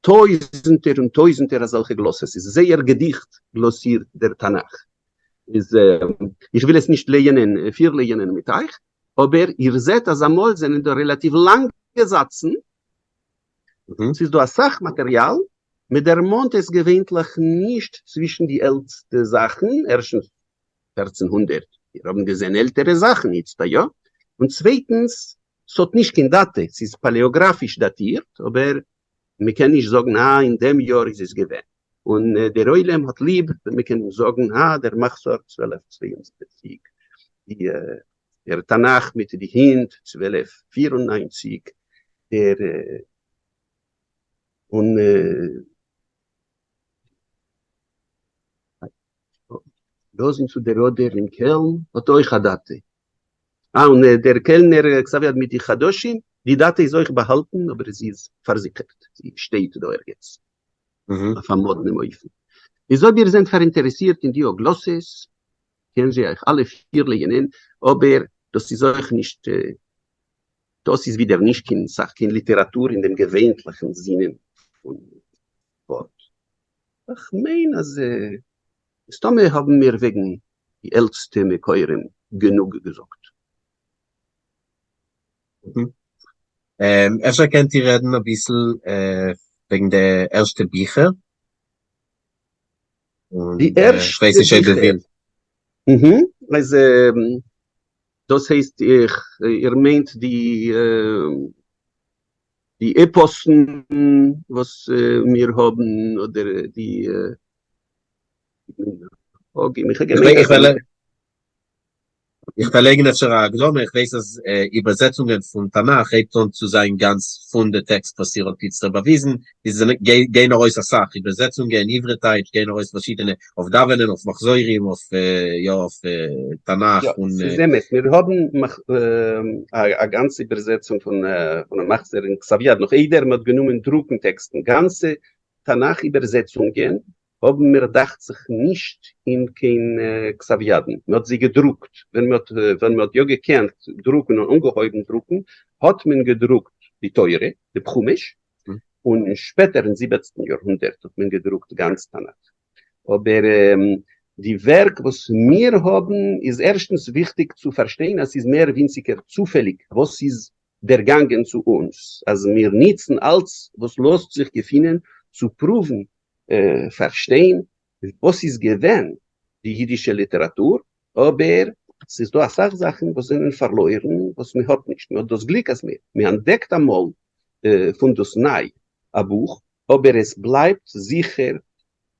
טויזנטער און טויזנטער אזעלכע גלאסעס, ס'איז זייער געדיכט גלאסירט דער תנך, איז איך וויל עס נישט לייענען, פירלייענען מיט אייך, אבער איר זעט אז אמאל זענען דא רעלאטיוו לאנגע זאצן, ס'איז דא אסאך מאטעריאל, מען דערמאנט עס געווענטליך נישט צווישן די עלטסטע זאכן, ערשטנס 1400, מיר האבן געזען עלטערע זאכן איצט א יא, און צווייטנס ס'האט נישט קיין דאטע, ס'איז פאלעאגראפיש דאטירט, אבער מ'קען נישט זאגן אה אין דעם יאר איז עס געווען, און דער עולם האט ליב ווען מ'קען זאגן אה דער מחזור 1272, די דער תנך מיט די הינט 1294, דער און לאזן צו דער אדער אין קעלן האט אויך א דאטע. אה און דער קעלנער כתב יד מיט די חדשים, די דאטע איז אויך באהאלטן אבער זי איז פארזיכערט, זי שטייט דא ערגעץ אויף א מאדנעם אופן. איז אויב איר זענט פאראינטערעסירט אין די גלאסעס קען זי אייך אלע פיר לייענען, אבער דאס איז אויך נישט, דאס איז ווידער נישט קיין סך קיין ליטעראטור אין דעם געווענטליכן זינען פון ווארט. איך מיין אז מסתמא האבן מיר וועגן די עלטסטע מקורים גענוג געזאגט. אפשר קענט איר רעדן אביסל וועגן די ערשטע ביכער? די ערשטע ביכער? אז דאס הייסט איר מיינט די די עפאסן וואס מיר האבן אדער די איך וועל לייגן אפשר א הקדמה, איך ווייס אז איבערזעצונגען פון תנך הייבט אן צו זיין גאנץ פון די טעקסט וואס איר האט איצטער באוויזן, איז גייען ארויס אסאך איבערזעצונגען, עברי טייטש, גייען ארויס פארשידענע, אויף דאווענען, אויף מחזורים, אויף יא אויף תנך און. יא, ס'איז אמת, מיר האבן א גאנצע איבערזעצונג פון א מחזור אין כתב יד, נאך איידער מ'האט גענומען דרוקן טעקסטן, גאנצע תנך איבערזעצונגען האבן מיר דאכט זיך נישט אין קיין כתב ידן, מען האט זיי געדרוקט, ווען מען האט ווען מען האט יא געקענט דרוקן און אנגעהויבן דרוקן, האט מען געדרוקט די תורה, די חומש, און שפעטער אין זיבעצטן יארהונדערט האט מען געדרוקט גאנץ תנך. אבער די ווערק וואס מיר האבן איז ערשטנס וויכטיג צו פארשטיין אז ס'איז מער ווינציגער צופעליג וואס איז דערגאנגען צו אונז, אז מיר ניצן אלץ וואס לאזט זיך געפינען צו פרואוון פארשטיין וואס איז געווען די אידישע ליטעראטור, אבער ס'איז דא אסאך זאכן וואס זענען פארלוירן וואס מען האט נישט, מען האט דאס גליק אז מען אנטדעקט אמאל פון דאס ניי א בוך, אבער עס בלייבט זיכער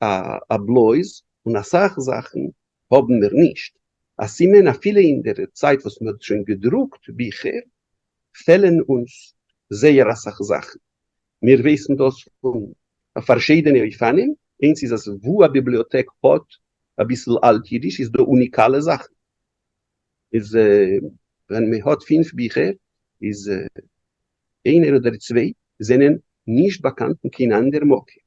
א בלויז און אסאך זאכן האבן מיר נישט, א סימן אפילו אין דער צייט וואס מען האט שוין געדרוקט ביכער פעלן אונז זייער אסאך זאכן, מיר ווייסן דאס פון פארשידענע אופנים, איינס איז אז וואו א ביבליאטעק האט אביסל אלט אידיש איז דא אוניקאלע זאכן, איז ווען מען האט פינף ביכער איז איינער אדער צוויי זענען נישט באקאנט אין קיין אנדער מקום.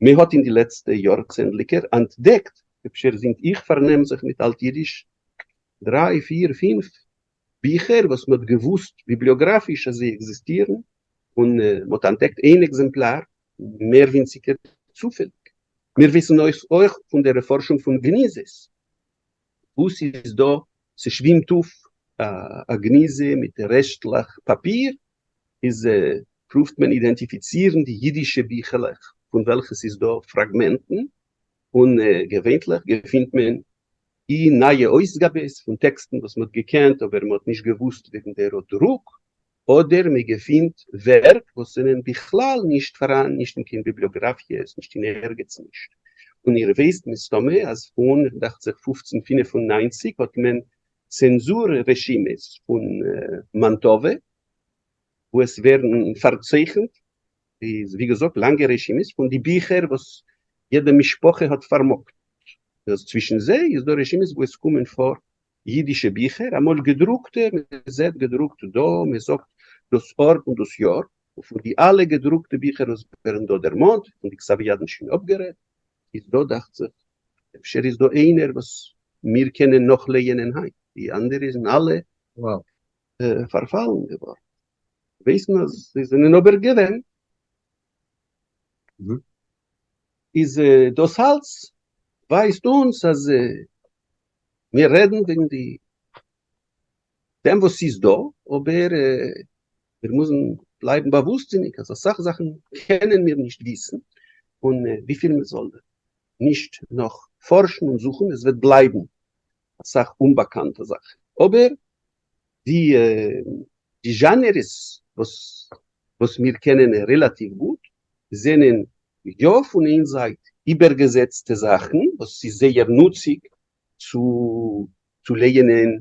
מען האט אין די לעצטע יארצענדליגער אנטדעקט, אפשר זינט איך פארנעם זיך מיט אלט אידיש, דריי, פיר, פינף ביכער וואס מען האט געוואוסט ביבליאגראפיש אז זיי עקזיסטירן, און מען האט אנטדעקט איין עקזעמפלאר, מער ווינציגער צופעליג. מיר וויסן אויך פון דער פארשונג פון גניזות, וואו ס'איז דא, ס'שווימט אויף א גניזה מיט רעשטלעך פאפיר, איז פרואווט מען אידענטיפיצירן די אידישע ביכלעך פון וועלכע ס'איז דא פראגמענטן, און געווענטליך געפינט מען אי נייע אויסגאבעס פון טעקסטן וואס מ'האט געקענט אבער מ'האט נישט געוואוסט וועגן דער דרוק, אדער מען געפינט ווערק וואס זענען בכלל נישט פאראן נישט אין קיין ביבליאגראפיעס נישט אין ערגעץ נישט, און איר ווייסט מסתמא אז פון דאכט זיך 1595 האט מען צענזור רשימות פון מאנטאווע וואו עס ווערן פארצייכנט איז ווי געזאגט לאנגע רשימות פון די ביכער וואס יעדע משפחה האט פארמאגט, צווישן זיי איז דא רשימות וואו עס קומען פאר ייִדישע ביכער, אַ מאָל געדרוקטע, מע זעט געדרוקט דאָ, מע זאָגט דאָס אָרט און דאָס יאָר, און פֿון די אַלע געדרוקטע ביכער וואָס ווערן דאָ דערמאָנט, פֿון די כּתבֿ-ידן שוין אָפּגערעדט, איז דאָ, דאַכט זיך, אפֿשר איז דאָ איינער וואָס מיר קענען נאָך לייענען הײַנט, די אַנדערע זענען אַלע פֿאַרפֿאַלן געוואָרן. ווייסן אַז זיי זענען אָבער געווען. איז דאָס אַלץ ווײַזט אונדז אַז מיר רעדן וועגן די דעם וואס ס'איז דא, אבער מיר מוזן בלייבן באוואוסטזיניג אז אסאך זאכן קענען מיר נישט וויסן, און וויפיל מען זאל נישט נאך פארשן און זוכן, עס וועט בלייבן אסאך אומבאקאנטע זאכן. אבער די די זשאנערס וואס וואס מיר קענען רעלאטיוו גוט זענען יא פון איין זייט איבערגעזעצטע זאכן וואס איז זייער נוציג צו צו לייענען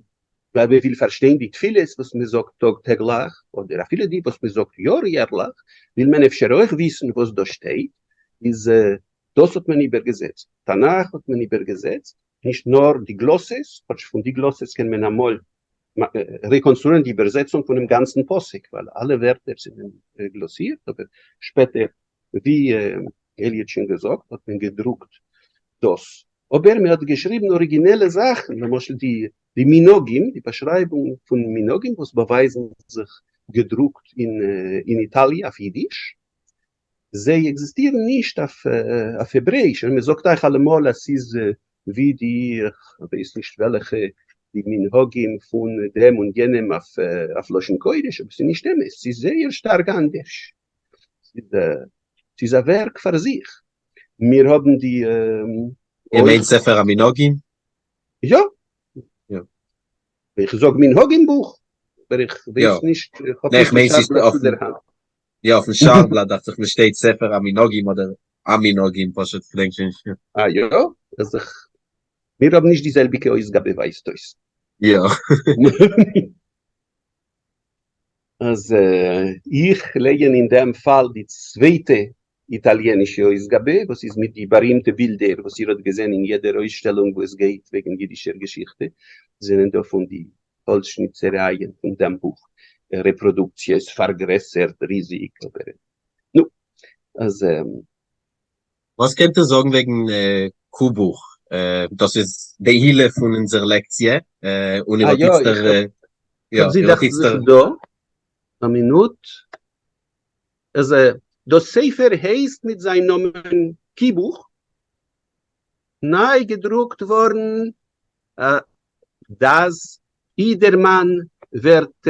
ווייל מען וויל פארשטיין די תפילות וואס מען זאגט טאג טעגליך, אדער אפילו די וואס מען זאגט יאר יערליך, וויל מען אפשר אויך וויסן וואס דא שטייט, איז דאס האט מען איבערגעזעצט, תנך האט מען איבערגעזעצט, נישט נאר די גלאסעס, כאטש פון די גלאסעס קען מען אמאל רעקאנסטרואירן די איבערזעצונג פונעם גאנצן פסוק, ווייל אלע ווערטער זענען גלאסירט, אבער שפעטער ווי אלי האט שוין געזאגט האט מען געדרוקט דאס, אבער מען האט געשריבן אריגינעלע זאכן, למשל די די מנהגים, די באשרייבונג פון מנהגים וואס באווייזן זיך געדרוקט אין איטאליע אויף אידיש, זיי עקזיסטירן נישט אויף העברעאיש, און מען זאגט אייך אלעמאל אז ס'איז ווי די, כ'ווייס נישט וועלכע, די מנהגים פון דעם און יענעם אויף לשון קודש, אבער ס'איז נישט אמת, ס'איז זייער שטארק אנדערש. ס'איז א ווערק פאר זיך. מיר האבן די. איר מיינט ספר המנהגים? יא. איך זאג מנהגים בוך, אבער איך ווייס נישט, איך האב נישט די שער בלאט צו דער האנט. יא, אויפן שער בלאט דאכט זיך מיר שטייט ספר המנהגים אדער המנהגים, פשוט כ'דענק שוין נישט. אה יא? אז איך, מיר האבן נישט די זעלביגע אויסגאבע ווייזט אויס. יא. אז איך לייען אין דעם פאל די צווייטע איטאליענישע אויסגאבע, וואס איז מיט די בארימטע בילדער וואס איר האט געזען אין יעדער אויסשטעלונג וואו עס גייט וועגן אידישער געשיכטע, זענען דא פון די האלצשניצערייען פון דעם בוך, רעפראדוקציעס, פארגרעסערט ריזיג, אבער נו, אז. וואס קענט איר זאגן וועגן קו-בוך? דאס איז די הילה פון אונזער לעקציע, און איר האט איצטער... יא, איך האב זי דאכט זיך דא, א מינוט. אז דאס ספר הייסט מיט זיין נאמען קי-בוך. ניי געדרוקט ווארן דאס אידערמאן ווערט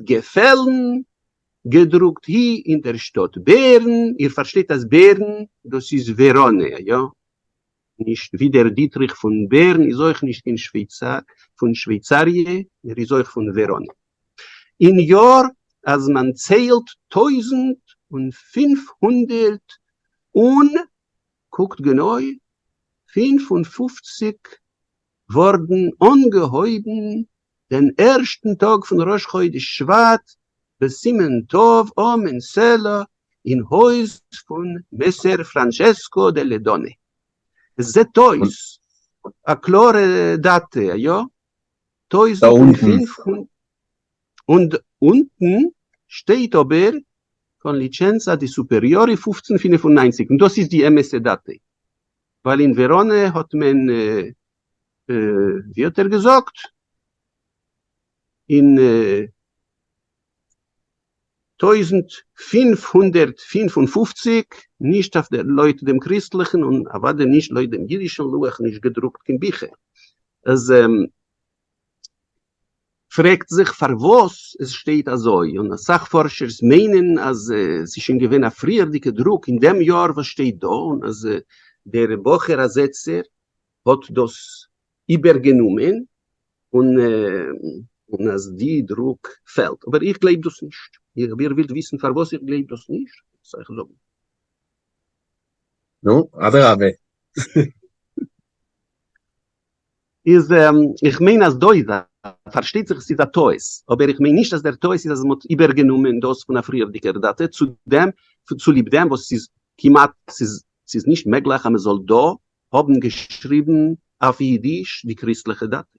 געפעלן, געדרוקט הי אין דער שטאט בערן, איר פארשטייט אז בערן דאס איז וועראנע, יא? נישט ווי דער דיטריך פון בערן איז אויך נישט קיין שווייצאר פון שווייצאריע, ער איז אויך פון וועראנע. אין יאר אז מען ציילט 1500 און קוקט גענוי, 55 ווארדן אנגעהויבן דעם ערשטן טאג פון ראש חודש שבט בסימן טוב אמן סלה אין הויז פון מעסער פראנטשעסקא דעלע דאנע. עס זעט אויס א קלארע דאטע, יא? 1500 און אונטן שטייט אבער con licenza di superiori 1595 און דאס איז די אמת'ע דאטע. ווייל אין וועראנע האט מען, ווי האט ער געזאגט, אין 1555, נישט אויף דער לויט דעם קריסטליכן און אוודאי נישט לויט דעם אידישן לוח נישט געדרוקט קיין ביכער. אז פרעגט זיך פארוואס עס שטייט אזוי, און אסאך פארשערס מיינען אז עס איז שוין געווען א פריערדיגע דרוק אין דעם יאר וואס שטייט דא, און אז דער בחור הזעצער האט דאס איבערגענומען, און אז די דרוק פעלט. אבער איך גלייב דאס נישט. אויב איר ווילט וויסן פארוואס איך גלייב דאס נישט, זאל איך זאגן. נו, אדרבה. איז איך מיין אז דא איז א, פארשטייט זיך עס איז א טעות, אבער איך מיין נישט אז דער טעות איז אז מען האט איבערגענומען דאס פון א פריערדיגער דאטע, צו דעם, צוליב דעם וואס ס'איז כמעט, ס'איז ס'איז נישט מעגליך אז מען זאל דא האבן געשריבן אויף אידיש די קריסטליכע דאטע.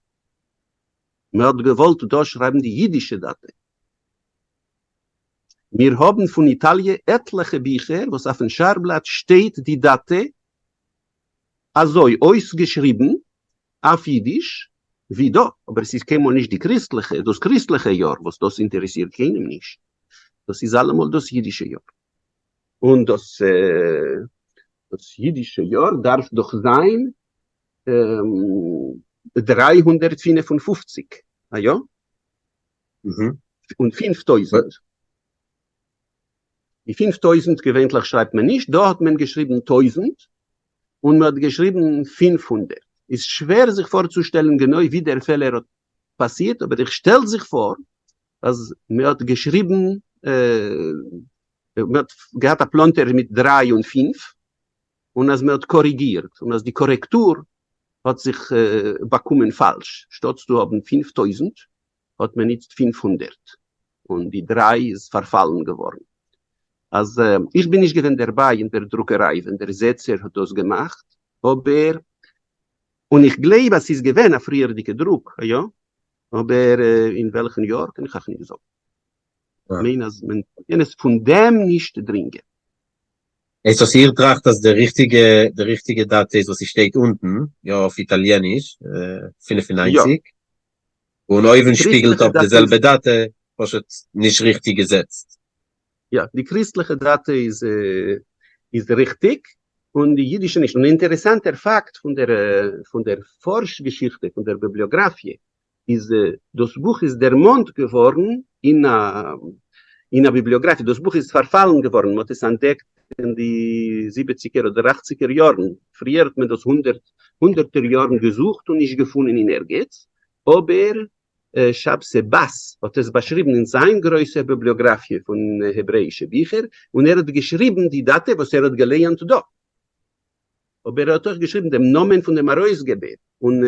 מען האט געוואלט דא שרייבן די אידישע דאטע. מיר האבן פון איטאליע עטליכע ביכער וואס אויפן שער בלאט שטייט די דאטע אזוי אויסגעשריבן אויף אידיש ווי דא, אבער עס איז קיינמאל נישט די קריסטליכע, דאס קריסטליכע יאר, וואס דאס אינטערעסירט קיינעם נישט, דאס איז אלעמאל דאס אידישע יאר, און דאס דאס אידישע יאר דארף דאך זיין 355, א יא? און 5000. די 5000 געווענטליך שרייבט מען נישט, דא האט מען געשריבן טויזנט און מען האט געשריבן 500, איז שווער זיך פארצושטעלן גענוי ווי דער פעלער האט פאסירט, אבער איך שטעל זיך פאר אז מען האט געשריבן, מען האט געהאט א פלאנטער מיט דריי און פינף, און אז מען האט קאריגירט, און אז די קארעקטור האט זיך באקומען פאלש, שטאטס צו האבן 5000 האט מען איצט 500, און די דריי איז פארפאלן געווארן. אז איך בין נישט געווען דערביי אין דער דרוקעריי ווען דער זעצער האט דאס געמאכט, אבער, און איך גלייב אז ס'איז געווען א פריערדיגע דרוק, יא, אבער אין וועלכן יאר קען איך אייך נישט זאגן. כ'מיין אז מען קען עס פון דעם נישט דרינגען. הייסט וואס איר טראכט אז די ריכטיגע די ריכטיגע דאטע איז וואס ס'שטייט אונטן, יא אויף איטאליעניש, 95, און אויבן שפיגלט אפ די זעלבע דאטע, פשוט נישט ריכטיג געזעצט. יא, די קריסטליכע דאטע איז איז ריכטיג, און די אידישע נישט. און אינטערעסאנטער פאקט פון דער פון דער פארש געשיכטע, פון דער ביבליאגראפיע, איז דאס בוך איז דערמאנט געווארן אין א אין א ביבליאגראפיע, דאס בוך איז פארפאלן געווארן, מען האט עס אנטדעקט אין די זיבעציגער אדער אכציגער יארן, פריער האט מען דאס הונדערט הונדערטער יארן געזוכט און נישט געפונען אין ערגעץ, אבער שבתי באס האט עס באשריבן אין זיין גרויסער ביבליאגראפיע פון העברעאישע ביכער, און ער האט געשריבן די דאטע וואס ער האט געלייענט דא. אבער ער האט אויך געשריבן דעם נאמען פון דעם ארויסגעבער, און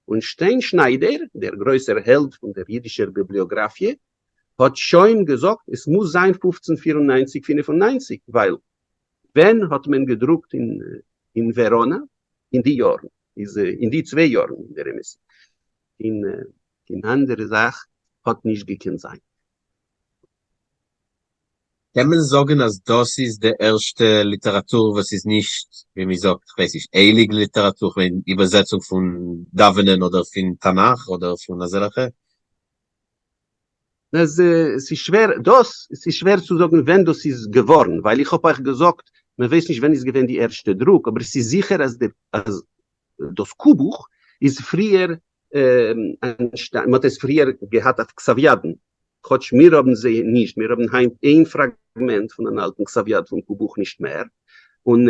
און שטיינשניידער, דער גרויסער העלד פון דער אידישער ביבליאגראפיע, האט שוין געזאגט עס מוז זיין פופצן פיר און ניינציק פינף און ניינציק, ווייל ווען האט מען געדרוקט אין אין וועראנא אין די יארן, איז אין די צוויי יארן אין דער אמת, אין קיין אנדערע זאך האט נישט געקענט זיין. קען מען זאגן אז דאס איז די ערשטע ליטעראטור וואס איז נישט, ווי מען זאגט, כ'ווייס נישט, הייליג ליטעראטור, כ'מיין איבערזעצונג פון דאווענען אדער פון תנך אדער פון אזעלעכע? עס איז שווער, דאס, עס איז שווער צו זאגן ווען דאס איז געווארן, ווייל איך האב אייך געזאגט מען ווייסט נישט ווען איז געווען די ערשטע דרוק, אבער ס'איז זיכער אז אז דאס קו-בוך איז פריער אנטשטאנען, מ'האט עס פריער געהאט אויף כתב-ידן, כאטש מיר האבן זיי נישט, מיר האבן היינט איין פראגמענט פון אן אלטן כתב-יד פון קו-בוך נישט מער, און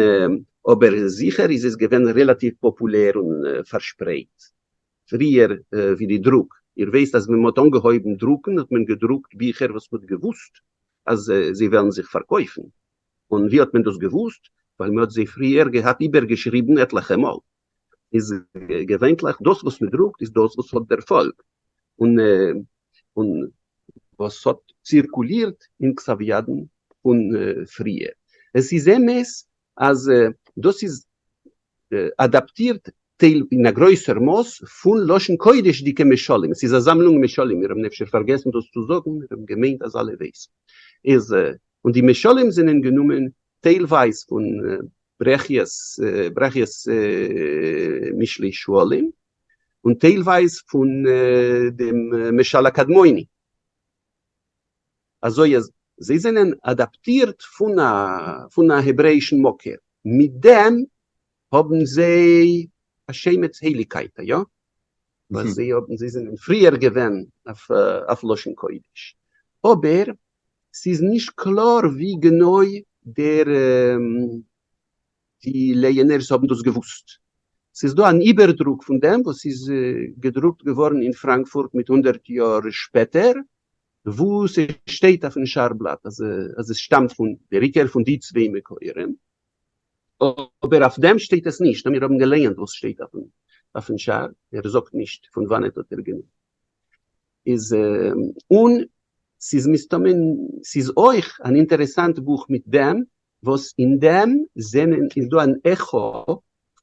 אבער זיכער איז עס געווען רעלאטיוו פאפולער און פארשפרייט פריער ווי די דרוק, איר ווייסט אז ווען מ'האט אנגעהויבן דרוקן האט מען געדרוקט ביכער וואס מ'האט געוואוסט אז זיי וועלן זיך פארקויפן, און ווי האט מען דאס געוואוסט? ווייל מען האט זיי פריער געהאט איבערגעשריבן עטליכע מאל. איז געווענטליך דאס וואס מען דרוקט איז דאס וואס האט דערפאלג, און און וואס האט צירקולירט אין כתב ידן פון פריער. עס איז אמת אז דאס איז אדאפטירט טייל אין א גרויסער מאס פון לשון קודש'דיגע משלים, עס איז א זאמלונג משלים, מיר האבן אפשר פארגעסן דאס צו זאגן, מיר האבן געמיינט אז אלע ווייסן. איז און די משלים זענען גענומען טיילווייז פון ברכיה'ס ברכיה'ס משלי שועלים, און טיילווייז פון דעם משל הקדמוני. אזוי אז זיי זענען אדאפטירט פון א פון א העברעאישן מקור, מיט דעם האבן זיי א שמץ הייליגקייט, יא? ווייל זיי האבן זיי זענען פריער געווען אויף אויף לשון קודש. אבער ס'איז נישט קלאר ווי גענוי דער די לייענערס האבן דאס געוואוסט. ס'איז דא אן איבערדרוק פון דעם וואס איז געדרוקט געווארן אין פראנקפורט מיט הונדערט יאר שפעטער, וואו ס'שטייט אויפן שער בלאט אז אז עס שטאמט פון דער עיקר פון די צוויי מקורים, אבער אויף דעם שטייט עס נישט, מיר האבן געלייענט וואס שטייט אויפן שער, ער זאגט נישט פון וואנעט האט ער גענומען. איז און ס'איז מסתמא ס'איז אויך אן אינטערעסאנט בוך מיט דעם וואס אין דעם זענען איז דא אן עכא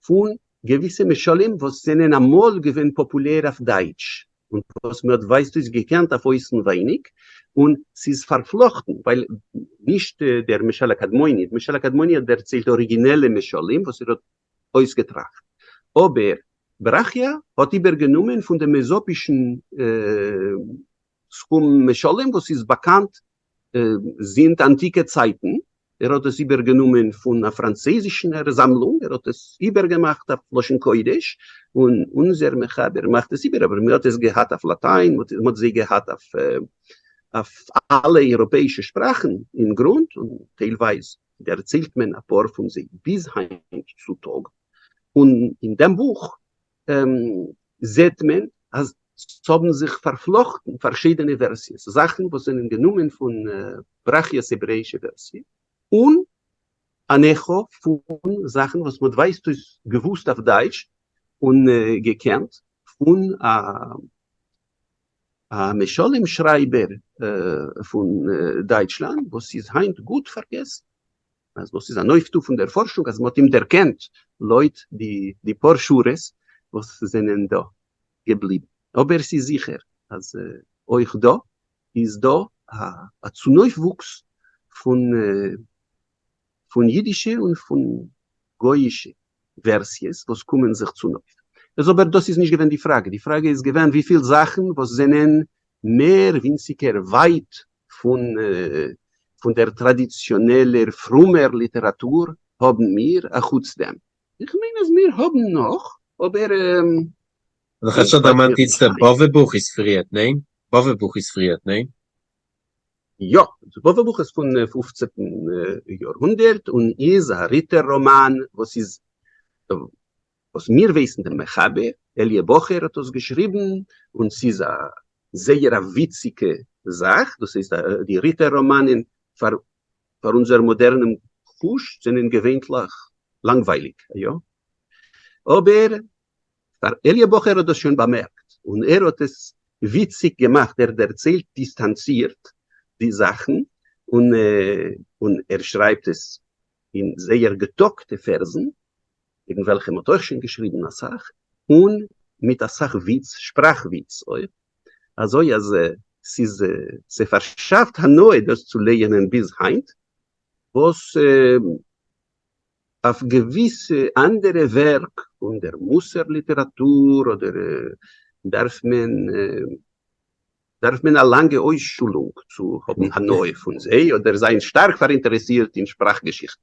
פון געוויסע משלים וואס זענען אמאל געווען פאפולער אויף דייטש און וואס מען האט ווייזט אויס געקענט אויף אויסנווייניג און ס'איז פארפלאכטן ווייל נישט דער משל הקדמוני, דער משל הקדמוני האט דערציילט אריגינעלע משלים וואס ער האט אויסגעטראכט אבער ברכיה האט איבערגענומען פון דעם עזאפישן סכום משלים וואס איז באקאנט זינט אנטיקע צייטן, ער האט עס איבערגענומען פון א פראנצויזישן זאמלונג, ער האט עס איבערגעמאכט אויף לשון קודש, און אונזער מחבר מאכט עס איבער, אבער מען האט עס געהאט אויף לאטיין, מען האט זיי געהאט אויף אלע אייראפעאישע שפראכן אין גרונט, און טיילווייז דערציילט מען אפאר פון זיי ביז היינט צו טאג, און אין דעם בוך זעט מען אז ס'האבן זיך פארפלאכטן פארשידענע ווערסיעס, זאכן וואס זענען גענומען פון ברכיה'ס העברעאישע ווערסיע, און אן עכא פון זאכן וואס מ'האט ווייזט אויס געוואוסט אויף דייטש און געקענט פון א משלים שרייבער פון דייטשלאנד וואס איז היינט גוט פארגעסן. אז דאס איז אן אויפטו פון דער פארשונג אז מ'האט אים דערקענט לויט די פאר שורות וואס זענען דא געבליבן. אבער ס'איז זיכער אז אויך דא איז דא א צונויפוואוקס פון אידישע און פון גויאישע ווערסיעס וואס קומען זיך צונויף. איז אבער דאס איז נישט געווען די פראגע, די פראגע איז געווען וויפיל זאכן וואס זענען מער ווינציגער ווייט פון פון דער טראדיציאנעלער פרומער ליטעראטור האבן מיר אחוץ דעם. איך מיין אז מיר האבן נאך, אבער. דו האסט שוין דערמאנט איצטער בבא בוך איז פריערט, ניין? בבא בוך איז פריערט, ניין? יא, דאס בבא בוך איז פון פופצעטן יארהונדערט און איז א ריטער ראמאן וואס איז וואס מיר ווייסן דעם מחבר, אליה בחור האט דאס געשריבן, און ס'איז א זייער א וויציגע זאך, דאס הייסט די ריטער ראמאנען פאר פאר אונזער מאדערנעם חוש זענען געווענטליך לאנגווייליג, יא? אבער פאר אליה בחור האט דאס שוין באמערקט, און ער האט עס וויציג געמאכט, ער דערציילט דיסטאנצירט די זאכן, און און ער שרייבט עס אין זייער געטאקטע פערזן, וועגן וועלכע מ'האט אויך שוין געשריבן אסאך, און מיט אסאך וויץ, שפראך וויץ אויך, אזוי אז ס'איז ס'פארשאפט הנאה דאס צו לייענען ביז היינט, וואס אויף געוויסע אנדערע ווערק פון דער מוסר ליטעראטור אדער דארף מען דארף מען א לאנגע אויסשולונג צו האבן הנאה פון זיי אדער זיין שטארק פאראינטערעסירט אין שפראך געשיכטע.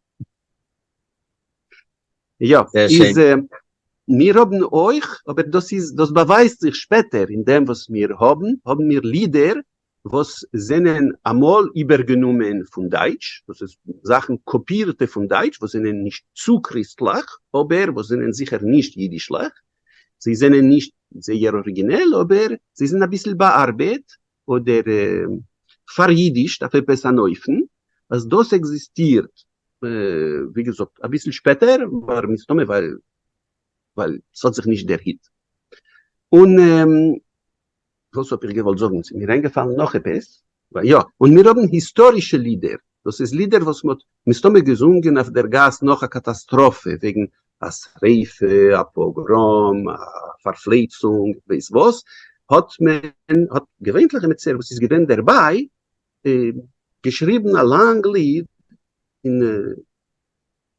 יא, איז מיר האבן אויך, אבער דאס איז, דאס באווייזט זיך שפעטער אין דעם וואס מיר האבן, האבן מיר לידער וואס זענען אמאל איבערגענומען פון דייטש, דאס איז זאכן קאפירטע פון דייטש וואס זענען נישט צו קריסטליך, אבער וואס זענען זיכער נישט אידישליך, זיי זענען נישט זייער אריגינעל, אבער זיי זענען אביסל באארבעט אדער פאראידישט אויף עפעס אן אופן, אז דאס עקזיסטירט ווי געזאגט אביסל שפעטער, אבער מסתמא ווייל ווייל ס'האט זיך נישט דערהיט. און וואס האב איך געוואלט זאגן? ס'איז מיר איינגעפאלן נאך עפעס. יא, און מיר האבן היסטארישע לידער, דאס איז לידער וואס מ'האט מסתמא געזונגען אויף דער גאס נאך א קאטאסטראפע, וועגן א שריפה, א פאגראם, א פארפלייצונג, כ'ווייס וואס, האט מען, האט געווענטליך עמיצער וואס איז געווען דערביי, געשריבן א לאנג ליד אין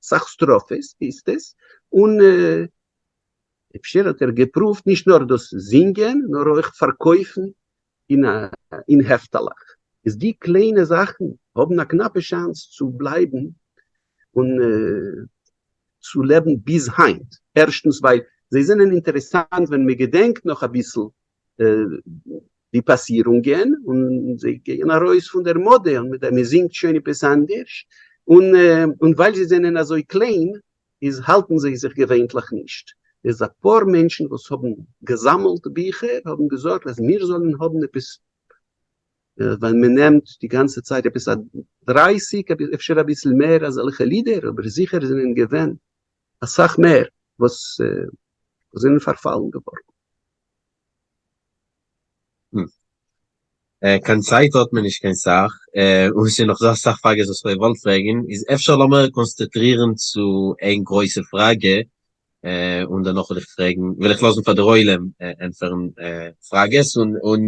סאך סטראפעס הייסט עס, און אפשר האט ער געפרואווט נישט נאר דאס זינגען נאר אויך פארקויפן אין העפטעלעך, איז די קליינע זאכן האבן א קנאפע chance צו בלייבן און צו לעבן ביז היינט, ערשטנס ווייל זיי זענען אינטערעסאנט ווען מען געדענקט נאך אביסל די פאסירונגען און זיי גייען ארויס פון דער מאדע און מען זינגט שוין עפעס אנדערש, און ווייל זיי זענען אזוי קליין איז האלטן זיי זיך געווענטליך נישט. איז אפאר מענטשן וואס האבן געזאמלט ביכער האבן געזארגט אז מיר זאלן האבן עפעס ווייל מען נעמט די גאנצע צייט עפעס א דרייסיג אפשר אביסל מער אזעלכע לידער אבער זיכער זענען געווען אסאך מער וואס זענען פארפאלן געווארן. קיין צייט האט מען נישט קיין סאך, און ס'איז נאך דא אסאך פראגעס וואס כ'וואלט געוואלט פרעגן, איז אפשר לאמיר קאנצענטרירן צו איין גרויסע פראגע, און דערנאך וועל איך פרעגן, וועל איך לאזן פאר דער עולם ענטפערן פראגעס, און און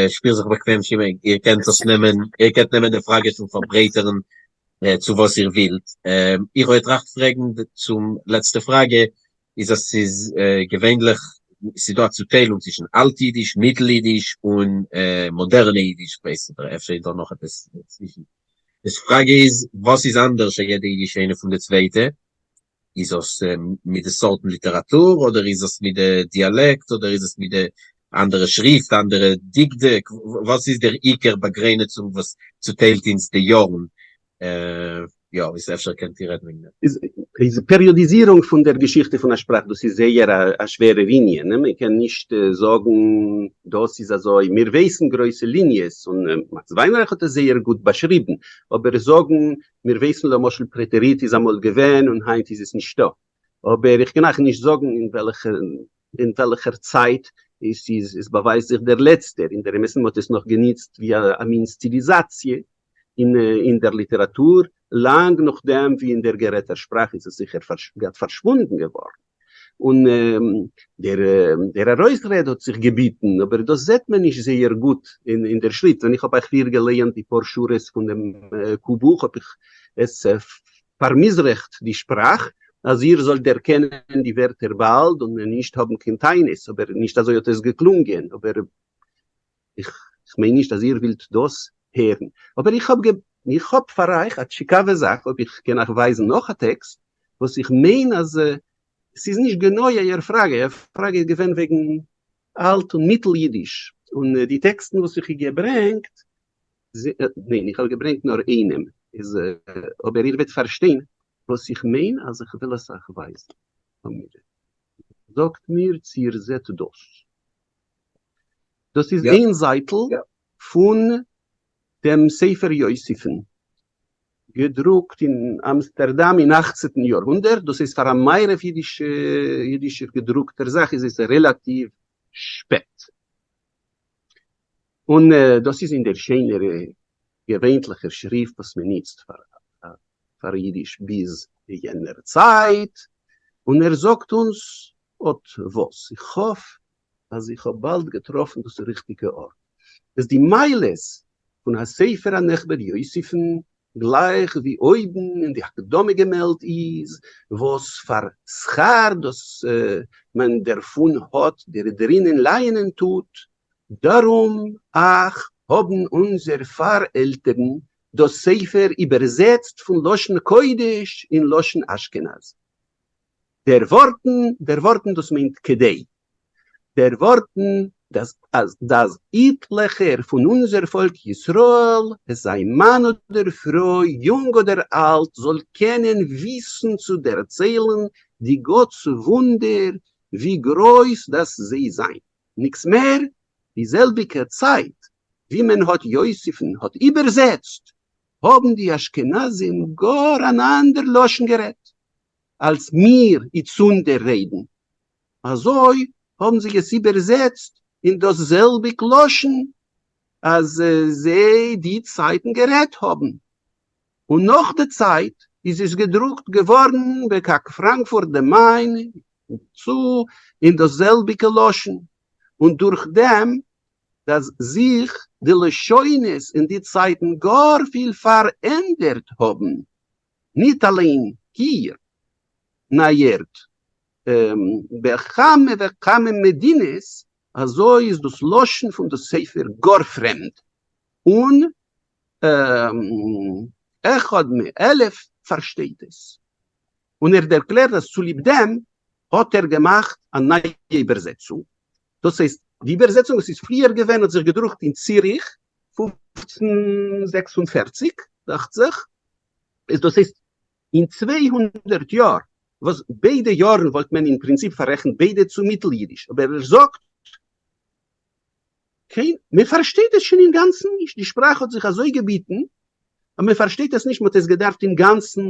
שפיר זיך באקוועם שמעון, איר קענט עס נעמען, איר קענט נעמען די פראגעס און פארברייטערן צו וואס איר ווילט. איך וועל טראכט פרעגן צום לעצטע פראגע, איז אז ס'איז געווענליך, ס'איז דא א צוטיילונג צווישן אלט אידיש, מיטל אידיש, און מאדערנע אידיש, כ'ווייס נישט, אפשר איז דא נאך עפעס צווישן. די פראגע איז, וואס איז אנדערש א יעדע אידיש איינע פון די צווייטע? איז עס מיט די סארטן ליטעראטור, אדער איז עס מיט די דיאלעקט, אדער איז עס מיט די אנדערע שריפט, אנדערע דקדוק, וואס איז דער עיקר באגרענעצונג וואס צוטיילט אונז די יארן? יא, וואס אפשר קענט איר רעדן וועגן דעם. איז פעריאדיזירונג פון דער געשיכטע פון א שפראך, דאס איז זייער א שווערער ענין, מען קען נישט זאגן דאס איז אזוי, מיר ווייסן גרויסע ליניעס, און מאקס וויינרייך האט עס זייער גוט באשריבן, אבער זאגן מיר ווייסן למשל פרעטעריט איז אמאל געווען און היינט איז עס נישטא, אבער איך קען אייך נישט זאגן אין וועלכע אין וועלכער צייט עס איז עס באווייזט זיך דער לעצטער, אין דער אמת'ן מ'האט עס נאך גענוצט ווי א מין סטיליזאציע אין אין דער ליטעראטור, לאנג נאכדעם ווי אין דער גערעדטער שפראך איז עס זיכער גאט פארשוואונדן געווארן. און דער דער ארויסרעד האט זיך געביטן, אבער דאס זעט מען נישט זייער גוט אין אין דער שריפט, ווען איך האב אייך פריער געלייענט די פאר שורות פון דעם קו-בוך האב איך עס פארמזרח'ט די שפראך, אז איר זאלט דערקענען די ווערטער באלד און נישט האבן קיין טענות, אבער נישט אזוי האט עס געקלונגען, אבער איך מיין נישט אז איר ווילט דאס הערן, אבער איך האב איך האב פאר אייך א טשיקאווע זאך, אויב איך קען אייך ווייזן נאך א טעקסט, וואס איך מיין אז ס'איז נישט גענוי אייער פראגע, אייער פראגע איז געווען וועגן אלט און מיטל אידיש, און די טעקסטן וואס איך האב געברענגט, ניין איך האב געברענגט נאר איינעם, איז אבער איר וועט פארשטיין וואס איך מיין אז איך וויל עס אייך ווייזן. זאגט מיר צו איר זעט דאס. דאס איז איין זייטל פון דעם ספר יוסיפון, געדרוקט אין אמסטערדאם אין אכצעטן יארהונדערט, דאס איז פאר א מערב אידישער געדרוקטער זאך איז עס רעלאטיוו שפעט. און דאס איז אין דער שענערע געווענטליכער שריפט וואס מען ניצט פאר אידיש ביז יענער צייט, און ער זאגט אונז אט וואס, איך האף אז איך האב באלד געטראפן דאס ריכטיגע ארט, איז די מעלות פון הספר הנכבד יוסיפון גלייך ווי אויבן אין די הקדמה געמעלדט איז וואס פאר שכר דאס מען דערפון האט דער דערינען לייענען טוט, דארום אך האבן אונזער פאר עלטערן דאס ספר איבערזעצט פון לשון קודש אין לשון אשכנז. דערווארטן, דערווארטן דאס מיינט כדי, דערווארטן דאס אז דאס איטלעכער פון אונזער פאלק ישראל, עס זיי מאן אדער פרוי, יונג אדער אלט, זאל קענען וויסן צו דערציילן די גאטס וואונדער, ווי גרויס דאס זיי זיין. ניקס מער, די זעלביקע צייט ווי מען האט יוסיפן האט איבערזעצט, האבן די אשכנזים גאר אן אנדער לשון גערעדט, אלס מיר איצונדער רעדן. אזוי האבן זיי עס איבערזעצט אין דאס זעלביג לשון אז זיי די צייטן גערעדט האבן, און נאך די צייט איז עס געדרוקט געווארן בכק פראנקפורט דעם מיין צו אין דאס זעלביגע לשון, און דורך דעם דאס זיך די לשונות אין די צייטן גאר פיל פארענדערט האבן, ניט אליין היר, נייערט בכמה וכמה מדינות, אזוי איז דאס לשון פון דאס ספר גאר פרעמד, און אחד מאלף פארשטייט עס. און ער דערקלערט אז צוליב דעם האט ער געמאכט א נייע איבערזעצונג, דאס הייסט די איבערזעצונג וואס איז פריער געווען האט זיך געדרוקט אין ציריך 1546 דאכט זיך, איז דאס הייסט אין 200 יאר, וואס ביידע יארן וואלט מען אין פרינציפ פאררעכנט ביידע צו מיטל אידיש, אבער ער זאגט קיין, מען פארשטייט עס שוין אינגאנצן נישט, די שפראך האט זיך אזוי געביטן אז מען פארשטייט עס נישט, מען האט עס געדארפט אינגאנצן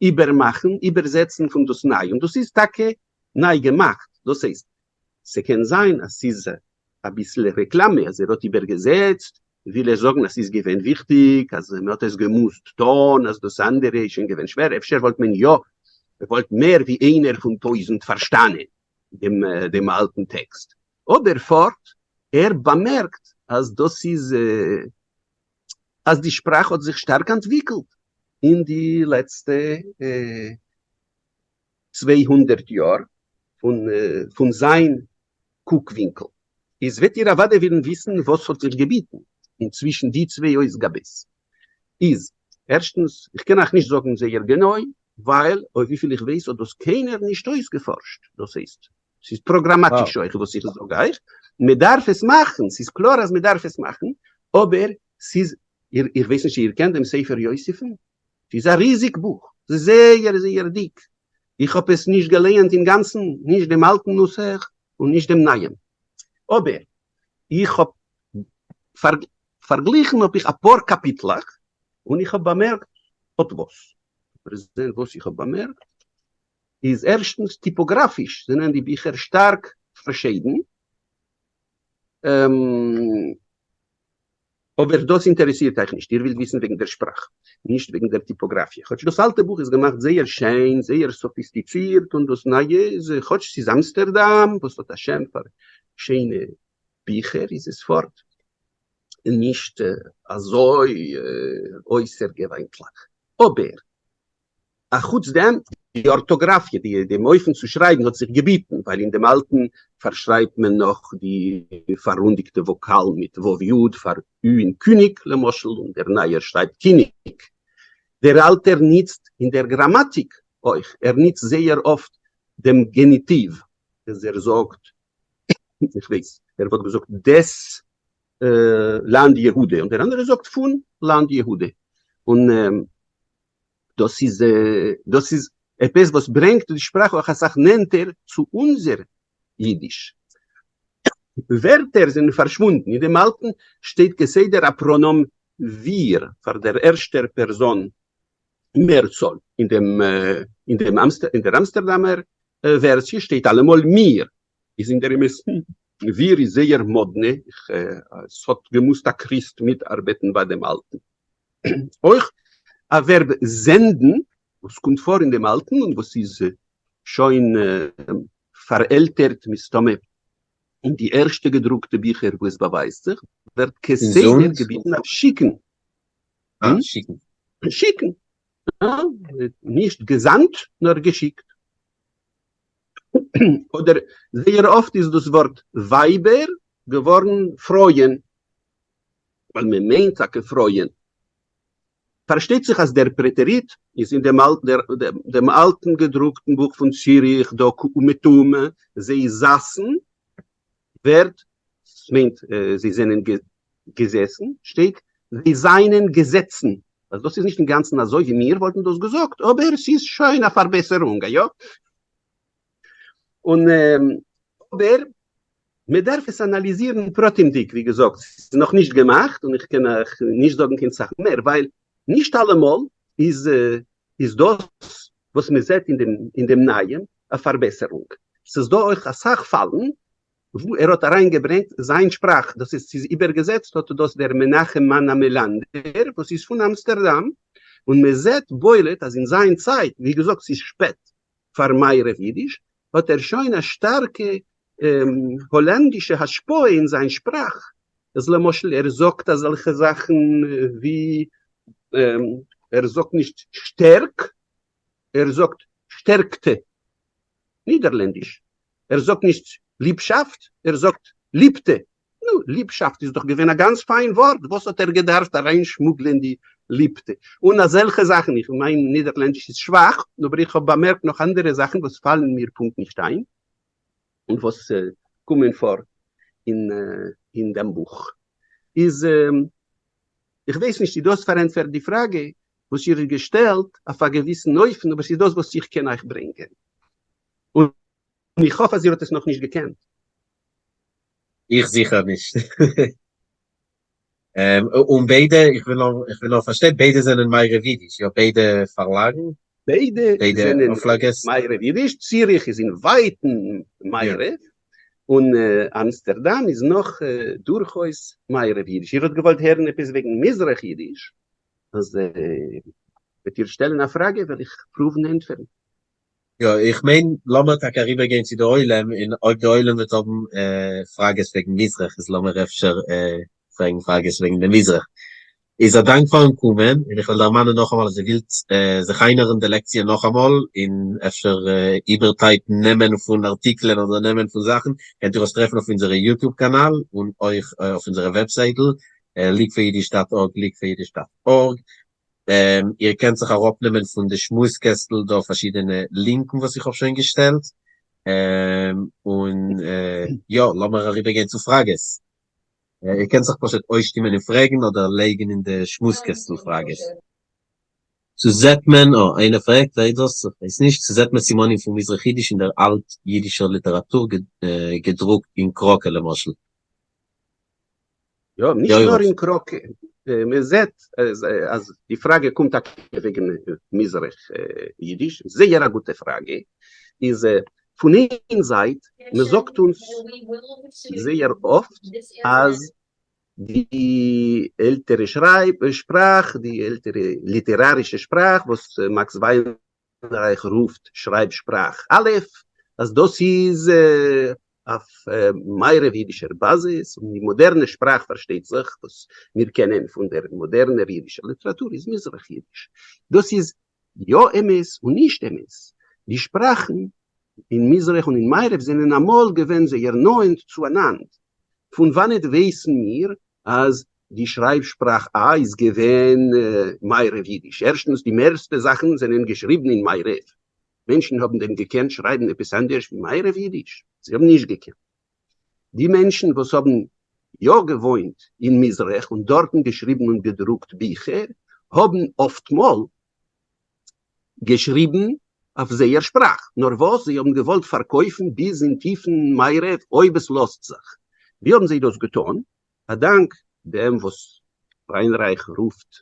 איבערמאכן, איבערזעצן פון דאס ניי, און דאס איז טאקע ניי געמאכט, דאס הייסט, ס'קען זיין אז ס'איז אביסל רעקלאמע אז ער האט איבערגעזעצט, וויל ער זאגן אז ס'איז געווען וויכטיג, אז מען האט עס געמוזט טון, אז דאס אנדערע איז שוין געווען שווער, אפשר וואלט מען יא, וואלט מער ווי איינער פון טויזנט פארשטאנען דעם אלטן טעקסט. אבער פארט, ער באמערקט אז דאס איז אז די שפראך האט זיך שטארק אנטוויקלט אין די לעצטע 200 יאר פון זיין קוק ווינקל. איז וועט איר אוודאי ווילן וויסן וואס האט זיך געביטן אין צווישן די צוויי אויסגאבעס. איז, ערשטנס, איך קען אייך נישט זאגן זייער גענוי, ווייל אויף וויפיל איך ווייס האט דאס קיינער נישט אויסגעפארשט, דאס הייסט, ס'איז פראגראמאטיש אויך וואס איך זאג אייך, מען דארף עס מאכן, ס'איז קלאר אז מען דארף עס מאכן, אבער ס'איז, איך ווייס נישט צו איר קענט דעם ספר יוסיפון, ס'איז א ריזיג בוך, ס'איז זייער זייער דיק, איך האב עס נישט געלייענט אינגאנצן, נישט דעם אלטן נוסח און נישט דעם נייעם, אבער איך האב פארגליכן האב איך אפאר קאפיטלעך, און איך האב באמערקט אט וואס. זען וואס איך האב באמערקט, איז ערשטנס טיפאגראפיש זענען די ביכער שטארק פארשיידן, אבער דאס אינטערעסירט אייך נישט, איר ווילט וויסן וועגן דער שפראך, נישט וועגן דער טיפאגראפיע, כאטש דאס אלטע בוך איז געמאכט זייער שיין, זייער סאפיסטיצירט, און דאס נייע איז, כאטש ס'איז אמסטערדאם וואס האט א שם פאר שיינע ביכער, איז עס פארט נישט אזוי אויסערגעוויינטליך. אבער אחוץ דעם, די ארטאגראפיע, דעם אופן צו שרייבן האט זיך געביטן, ווייל אין דעם אלטן פארשרייבט מען נאך די פאררונדיגטע וואקאלן מיט ו' י' פאר ו אין קיניג למשל, און דער נייער שרייבט קיניג. דער אלטער ניצט אין דער גראמאטיק אויך, ער ניצט זייער אפט דעם געניטיוו, אז ער זאגט, איך ווייס, ער וואלט געזאגט דעס לאנד יהודה, און דער אנדערער זאגט פון לאנד יהודה, און דאס איז דאס איז עפעס וואס ברענגט די שפראך אויך אסאך נענטער צו אונזער אידיש. ווערטער זענען פארשוואונדן, אין דעם אלטן שטייט כסדר א פראנאם ויר פאר דער ערשטער פערזאן מערצאל, אין דעם אין דעם אין דער אמסטערדאמער ווערסיע שטייט אלעמאל מיר, איז אין דער אמת'ן ויר איז זייער מאדנע, עס האט געמוזט א קריסט מיטארבעטן ביי דעם אלטן. אויך א ווערב זענדן וואס קומט פאר אין דעם אלטן און וואס איז שוין פארעלטערט מסתמא אין די ערשטע געדרוקטע ביכער וואו עס באווייזט זיך, ווערט כסדר געביטן אויף שיקן. אה, שיקן. שיקן. נישט געזאנט נאר געשיקט. אדער זייער אפט איז דאס ווארט ווייבער געווארן פרויען. ווייל מען מיינט טאקע פרויען. פארשטייט זיך אז דער פרעטעריט איז אין דעם דעם אלטן געדרוקטן בוך פון ציריך דא אומעטום זיי זאסן ווערט ס'מיינט זיי זענען געזעסן שטייט זיי זיינען געזעצן אז דאס איז נישט אינגאנצן אזוי ווי מיר וואלטן דאס געזאגט אבער ס'איז שוין א פארבעסערונג יא און אבער מען דארף עס אנאליזירן פרטימ'דיג, ווי געזאגט ס'איז נאך נישט געמאכט און איך קען אייך נישט זאגן קיין סאך מער, ווייל נישט אלעמאל איז איז דאס וואס מען זעט אין דעם אין דעם נייעם א פארבעסערונג, ס'איז דא אויך אסאך פאלן וואו ער האט אריינגעברענגט זיין שפראך, דאס איז ס'איז איבערגעזעצט האט דאס דער מנחם מנא מלאנדער וואס איז פון אמסטערדאם, און מען זעט בולט אז אין זיין צייט, ווי געזאגט ס'איז שפעט פאר מערב אידיש, האט ער שוין א שטארקע האלענדישע השפעה אין זיין שפראך, אז למשל ער זאגט אזעלכע זאכן ווי ער זאגט נישט שטערק, ער זאגט sterkte, נידערלענדיש, ער זאגט נישט ליבשאפט, ער זאגט liefde, נו, ליבשאפט איז דאך געווען א גאנץ פיין ווארט, וואס האט ער געדארפט אריינשמוגלען די liefde? און אזעלכע זאכן, איך מיין נידערלענדיש איז שוואך, אבער איך האב באמערקט נאך אנדערע זאכן וואס פאלן מיר פונקט נישט איין, און וואס קומען פאר אין דעם בוך. איז, איך ווייס נישט צו דאס פארענטפערט די פראגע וואס איר האט געשטעלט אויף א געוויסן אופן, אבער ס'איז דאס וואס איך קען אייך ברענגען. און איך האף אז איר האט עס נאכנישט געקענט. איך זיכער נישט. און ביידע, איך וויל נאר, איך וויל נאר פארשטיין, ביידע זענען מערב אידיש, יא? ביידע פארלאגן? ביידע זענען מערב אידיש, ציריך איז אין ווייטן מערב, און אמסטערדאם איז נאך דורכאויס מערב אידיש. איר האט געוואלט הערן עפעס וועגן מזרח אידיש, אז וועט איר שטעלן א פראגע וועל איך פרואוון ענטפערן. יא, איך מיין לאמיר טאקע אריבער גיין צו די עולם, און אויב די עולם וועט האבן פראגעס וועגן מזרח איז לאמיר אפשר פרעגן פראגעס וועגן די מזרח. איז א דאנק פארן קומען, און איך וועל דערמאנען נאכאמאל אז איר ווילט זיך איינהערן די לעקציע נאכאמאל, און אפשר איבערטייפן נעמען פון ארטיקלען אדער נעמען פון זאכן, קענט איר עס טרעפן אויף אונזערע YouTube קאנאל, און אויך אויף אונזערע וועבזייטל, ליג פאר אידיש dot org, ליג פאר אידיש dot org. איר קענט זיך אראפנעמען פון די שמועס קעסטל דא פארשידענע לינקן וואס איך האב שוין געשטעלט, און יא, לאמיר אריבערגיין צו פראגעס. איר קענט זיך פשוט אויסשטימען און פרעגן אדער לייגן אין די שמועס קעסטל פראגעס. צו זעט מען, אה, איינער פרעגט, ווער איז דאס? איך ווייס נישט, צו זעט מען סימנים פון מזרח אידיש אין דער אלט אידישער ליטעראטור געדרוקט אין קראקע למשל? יא, נישט נאר אין קראקע, מען זעט אז די פראגע קומט טאקע וועגן מזרח אידיש, זייער א גוטע פראגע, איז פון איין זייט מען זאגט אונז זייער אפט אז די עלטערע שרייב שפראך, די עלטערע ליטערארישע שפראך וואס מאקס וויינרייך רופט שרייב שפראך א', אז דאס איז אויף מערב אידישער באזיס, און די מאדערנע שפראך פארשטייט זיך וואס מיר קענען פון דער מאדערנער אידישער ליטעראטור איז מזרח אידיש. דאס איז יא אמת און נישט אמת. די שפראכן אין מזרח און אין מערב זענען אמאל געווען זייער נאענט צו אנאנד. פון וואנעט ווייסן מיר אז די שרייב שפראך א איז געווען מערב אידיש? ערשטנס די מערסטע זאכן זענען געשריבן אין מערב. מענטשן האבן דען געקענט שרייבן עפעס אנדערש ווי מערב אידיש? זיי האבן נישט געקענט. די מענטשן וואס האבן יא געוואוינט אין מזרח און דארטן געשריבן און געדרוקט ביכער, האבן אפטמאל געשריבן אויף זייער שפראך, נאר וואס זיי האבן געוואלט פארקויפן ביז אין טיפן מערב אויב עס לאזט זיך. ווי האבן זיי דאס געטאן? אדאנק דעם וואס וויינרייך רופט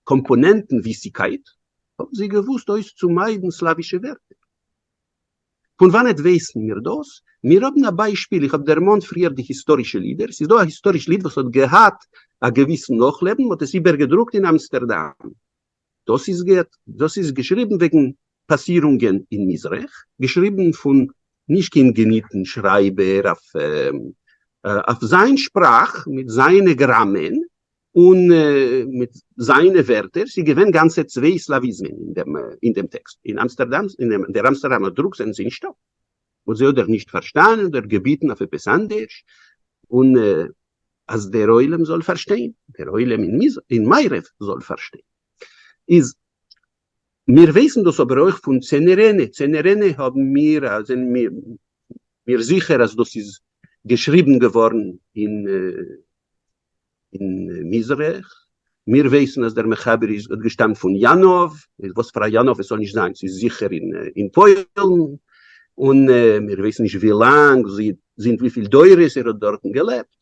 קאמפאנענטן-וויסיקייט, האבן זיי געוואוסט אויסצומיידן סלאווישע ווערטער. פון וואנעט ווייסן מיר דאס? מיר האבן א ביישפיל, איך האב דערמאנט פריער די היסטארישע לידער, ס'איז דא א היסטאריש ליד וואס האט געהאט א געוויסן נאכלעבן, מ'האט עס איבערגעדרוקט אין אמסטערדאם, דאס איז דאס איז געשריבן וועגן פאסירונגען אין מזרח, געשריבן פון נישט קיין געניטן שרייבער אויף אויף זיין שפראך מיט זיינע גראמען, און מיט זיינע ווערטער, ס'איז געווען גאנצע צוויי סלאוויזמען אין דעם אין דעם טעקסט, אין אמסטערדאם, אין דער אמסטערדאמער דרוק זענען זיי נישטא, און זיי אדער נישט פארשטאנען אדער געביטן אויף עפעס אנדערש, און אז דער עולם זאל פארשטיין, דער עולם אין מז אין מערב זאל פארשטיין. איז מיר ווייסן דאס אבער אויך פון צענערענע, צענערענע האבן מיר, זענען מיר זיכער אז דאס איז געשריבן געווארן אין אין מזרח, מיר ווייסן אז דער מחבר איז האט געשטאמט פון יאנוב, וואס פאר א יאנוב עס זאל נישט זיין, ס'איז זיכער אין פוילן, און מיר ווייסן נישט ווי לאנג, זינט וויפיל דורות ער האט דארטן געלעבט,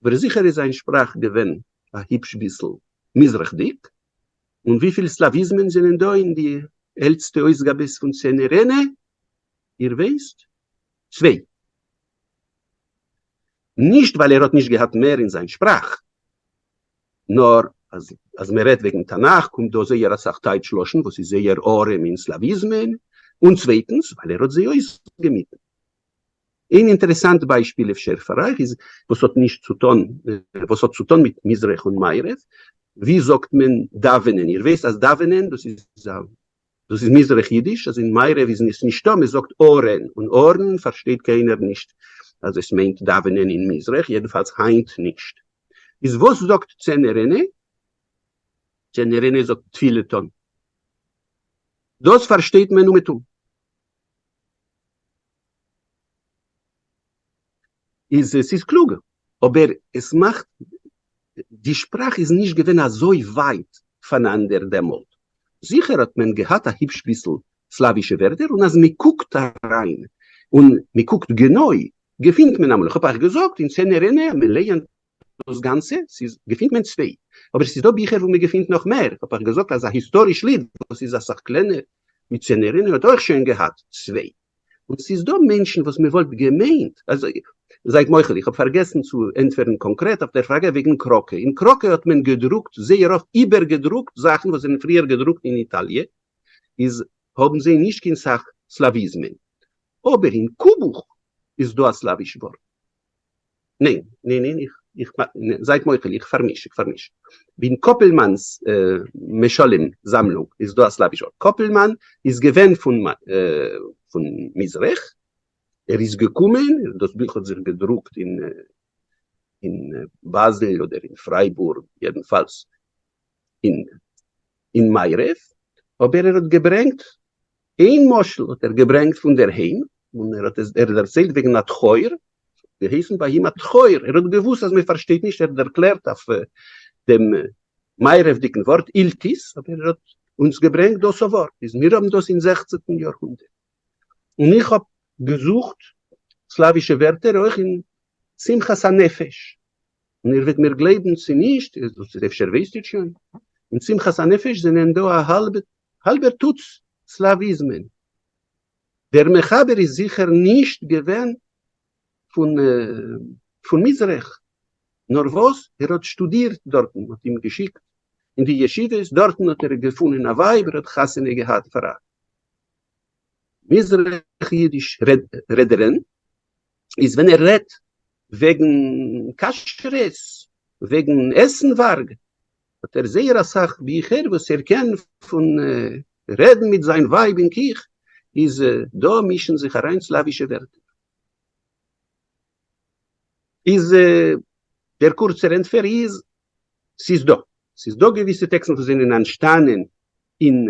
אבער זיכער איז זיין שפראך געווען א היפש ביסל מזרח'דיג, און וויפיל סלאוויזמען זענען דא אין די עלטסטע אויסגאבעס פון צענערענע? איר ווייסט? צוויי. נישט ווייל ער האט נישט געהאט מער אין זיין שפראך, נאר אז אז מען רעדט וועגן תנך קומט דא זייער אסאך טייטש לשון וואס איז זייער ארעם אין סלאוויזמען, און צווייטנס ווייל ער האט זיי אויסגעמיטן. איין אינטערעסאנט ביישפיל אפשר פאר אייך איז וואס האט נישט צו טון וואס האט צו טון מיט מזרח און מערב, ווי זאגט מען דאווענען? איר ווייסט אז דאווענען דאס איז א דאס איז מזרח אידיש, אז אין מערב איז עס נישטא, מען זאגט ארען, און ארען פארשטייט קיינער נישט אז עס מיינט דאווענען אין מזרח, יעדנפאלס היינט נישט. איז וואס זאגט צענערענע? צענערענע זאגט תפילה טון. דאס פארשטייט מען אומעטום. איז עס איז קלוג, אבער עס מאכט, די שפראך איז נישט געווען אזוי ווייט פאנאנדער דעמאלט, זיכער האט מען געהאט א היפש ביסל סלאווישע ווערטער, און אז מען קוקט אריין און מען קוקט גענוי געפינט מען אמאל, איך האב אייך געזאגט אין צענערענע אז מען לייענט דאס גאנצע, ס'איז געפינט מען צוויי, אבער ס'איז דא ביכער וואו מען געפינט נאך מער, איך האב אייך געזאגט אז א היסטאריש ליד וואס איז אסאך קלענער ווי צענערענע האט אויך שוין געהאט צוויי. און ס'איז דא מענטשן וואס מען וואלט געמיינט, אז, זייט מוחל איך האב פארגעסן צו ענטפערן קאנקרעט אויף דער פראגע וועגן קראקע, אין קראקע האט מען געדרוקט זייער אפט איבערגעדרוקט זאכן וואס זענען פריער געדרוקט אין איטאליע, איז האבן זיי נישט קיין סך סלאוויזמען, אבער אין קובוך איז דא א סלאוויש ווארט. ניין, ניין, ניין, איך, איך, זייט מוחל, איך פארמיש, איך פארמיש. אין קאפעלמאן'ס משלים זאמלונג איז דא א סלאוויש ווארט. קאפעלמאן איז געווען פון, פון מזרח, ער איז געקומען, דאס בוך האט זיך געדרוקט אין, אין באזעל אדער אין פרייבורג, יעדנפאלס אין, אין מערב, אבער ער האט געברענגט איין משל האט ער געברענגט פון דער היים, און ער האט עס ער דערציילט וועגן א טכויר, געהייסן ביי אים א טכויר, ער האט געוואוסט אז מען פארשטייט נישט, ער האט ערקלערט אויף דעם מערב'דיגן ווארט אילטיס, אבער ער האט אונז געברענגט דאס ווארט, איז מיר האבן דאס אין זעכצנטן יארהונדערט. און איך האב געזוכט סלאווישע ווערטער אויך אין שמחת הנפש, און איר וועט מיר גלייבן צו נישט, דאס איז אפשר ווייסט איר שוין, אין שמחת הנפש זענען דא א האלבע האלבער טוץ סלאוויזמען. דער מחבר איז זיכער נישט געווען פון פון מזרח, נאר וואס ער האט שטודירט דארטן, מ'האט אים געשיקט אין די ישיבות, דארטן האט ער געפונען א ווייב, ער האט חתונה געהאט פאר א מזרח אידיש רעדערין, איז ווען ער רעדט וועגן כשרות, וועגן עסנווארג, האט ער זייער אסאך ביכער וואס ער קען פון רעדן מיט זיין ווייב אין קיך, איז דא מישן זיך אריין סלאווישע ווערטער. איז דער קורצער ענטפער איז, ס'איז דא. ס'איז דא געוויסע טעקסטן וואס זענען אנטשטאנען אין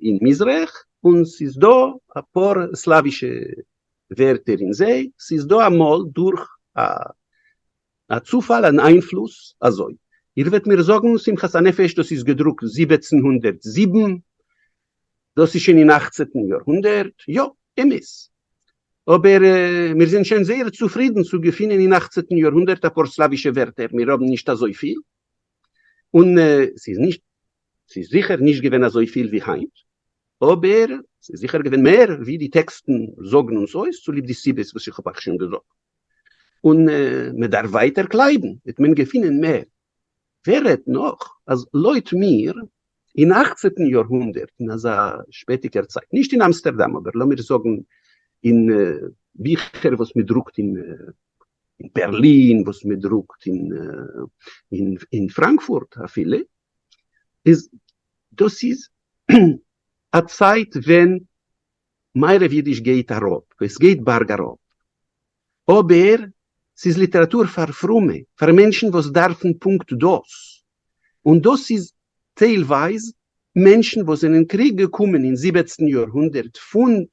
אין מזרח, און ס'איז דא אפאר סלאווישע ווערטער אין זיי, ס'איז דא אמאל דורך א א צופאל אן איינפלוס אזוי. איר וועט מיר זאגן שמחת הנפש דאס איז געדרוקט 1707, דאס איז שוין אין אכצעטן יארהונדערט, יא, אמת. אבער מיר זענען שוין זייער צופרידן צו געפינען אין אכצעטן יארהונדערט אפאר סלאווישע ווערטער, מיר האבן נישט אזויפיל, און ס'איז נישט, ס'איז זיכער נישט געווען אזויפיל ווי היינט, אבער ס'איז זיכער געווען מער ווי די טעקסטן זאגן אונז אויס, צוליב די סיבות וואס איך האב אייך שוין געזאגט. און מען דארף ווייטער קלייבן, וועט מען געפינען מער. ווער רעדט נאך אז לויט מיר, אין אכצעטן יארהונדערט, אין אזא שפעטיגער צייט, נישט אין אמסטערדאם, אבער לאמיר זאגן אין ביכער וואס מען דרוקט אין בערלין, וואס מען דרוקט אין פראנקפורט אפילו, איז דאס איז א צייט ווען מערב אידיש גייט אראפ, עס גייט בארג אראפ, אבער ס'איז ליטעראטור פאר פרומע, פאר מענטשן וואס דארפן פונקט דאס, און דאס איז טיילווייז. מענטשן וואס זענען קריק געקומען אין זיבעצטן יאר-הונדערט פון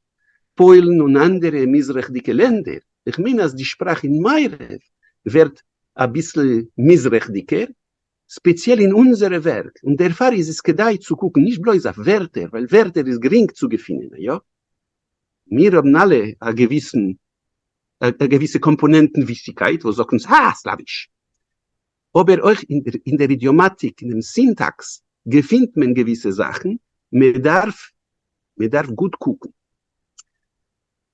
פוילן און אנדערע מזרח'דיגע לענדער, איך מיין אז די שפראך אין מערב ווערט אביסל מזרח'דיגער, ספעציעל אין אונזערע ווערק, און דערפאר איז עס כדאי צו קוקן נישט בלויז אויף ווערטער, ווייל ווערטער איז גרינג צו געפינען, יא? מיר האבן אלע א געוויסן א געוויסע קאמפאנענטן וויכטיגקייט וואס זאגט אונז הא! סלאוויש! אבער אויך אין דער אידיאמאטיק, אין דעם סינטאקס, געפינט מען געוויסע זאכן, מען דארף מען דארף גוט קוקן.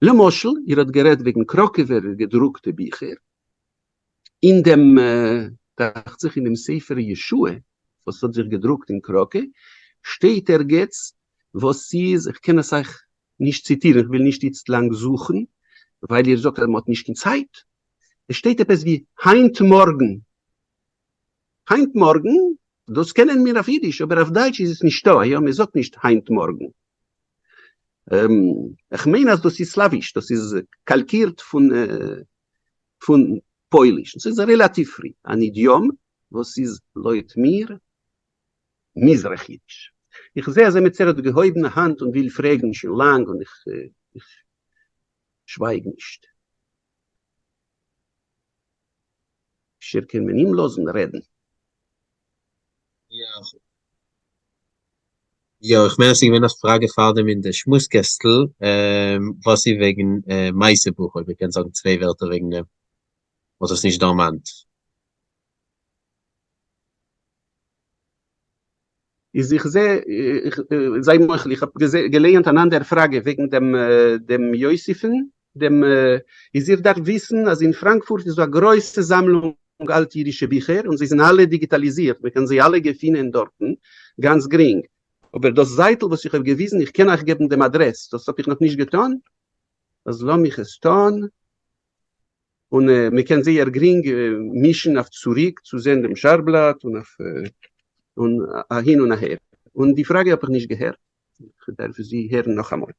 למשל, איר האט גערעדט וועגן קראקעווער געדרוקטע ביכער, אין דעם, דאכט זיך אין דעם ספר ישועה וואס האט זיך געדרוקט אין קראקע, שטייט ערגעץ וואס איז, איך קען עס אייך נישט ציטירן, איך וויל נישט איצט לאנג זוכן, ווייל איר זאגט אז מען האט נישט קיין צייט, עס שטייט עפעס ווי היינט מארגן, היינט מארגן, דאס קענען מיר אויף אידיש, אבער אויף דייטש איז עס נישטא, יא, מען זאגט נישט היינט מארגן. איך מיין אז דאס איז סלאוויש, דאס איז קאלקירט פון פון פויליש, עס איז רעלאטיוו פרי, אן אידיאם וואס איז לויט מיר מזרח אידיש. איך זע אז עמיצער האט געהויבן א האנט און וויל פרעגן שוין לאנג און איך שווייג נישט. אפשר קען מען אים לאזן רעדן. יא, איך מיין אז ס'איז געווען א פראגע פארדעם אין די שמועס קעסטל, וואס איז וועגן מעשה בוך, אויב איר קענט זאגן צוויי ווערטער וועגן דעם, מ'האט עס נישט דערמאנט. איז איך זע, זיי מוחל, איך האב געלייענט אן אנדער פראגע וועגן דעם דעם יוסיפון, דעם איז איר דארפט וויסן אז אין פראנקפורט איז דא א גרויסע זאמלונג אלט אידישע ביכער און זיי זענען אלע דיגיטאליזירט, מען קען זיי אלע געפינען דארטן גאנץ גרינג, אבער דאס זייטל וואס איך האב געוויזן, איך קען אייך געבן דעם אדרעס, דאס האב איך נאכנישט געטון, אז לאמיך עס טון. און מען קען זייער גרינג מישן אויף צוריק צו זען דעם שער בלאט און אויף און אהין און אהער, און די פראגע האב איך נישט געהערט, איך דארף זי הערן נאכאמאל.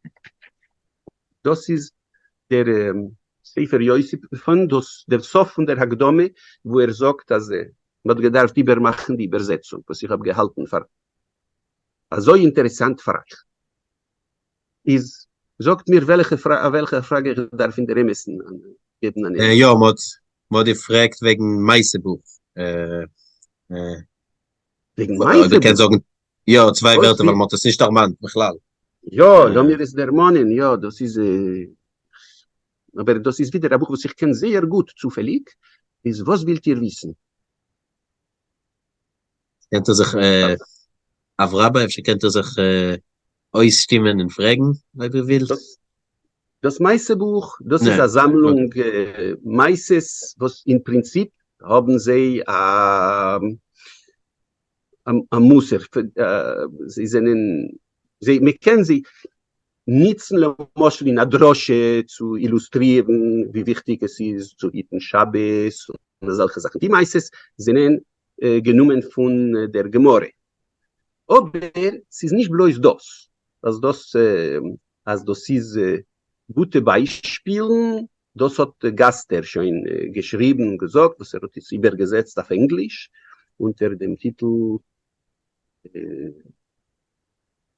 דאס איז דער ספר יוסיפון, דאס דער סוף פון דער הקדמה וואו ער זאגט אז מען האט געדארפט איבערמאכן די איבערזעצונג וואס איך האב געהאלטן פאר אזוי אינטערעסאנט פאר אייך. איז זאגט מיר וועלכע וועלכע פראגע איך דארף אין דער אמת'ן געבן אן ענטפער. יא, מ'האט מ'האט געפרעגט וועגן מעשה בוך. וועגן מעשה בוך? קענסט זאגן יא צוויי ווערטער ווייל מ'האט עס נישט דערמאנט בכלל. יא, לאמיר עס דערמאנען, יא דאס איז, אבער דאס איז ווידער א בוך וואס איך קען זייער גוט צופעליג, איז וואס ווילט איר וויסן? קענט איר זיך אברבא אפשר קענט איר זיך אויסשטימען און פרעגן אויב איר ווילט. דאס מעשה בוך, דאס איז א זאמלונג מעשות וואס אין פרינציפ האבן זיי א מוסר, זיי זענען, זיי, מען קען זיי ניצן למשל אין א דרשה צו אילוסטרירן ווי וויכטיג עס איז צו היטן שבת און אזעלכע זאכן, די מעשות זענען גענומען פון דער גמרא, אבער ס'איז נישט בלויז דאס, אז דאס אז דאס איז גוטע ביישפילן, דאס האט גאסטער שוין געשריבן און געזאגט, וואס ער האט עס איבערגעזעצט אויף ענגליש אונטער דעם טיטל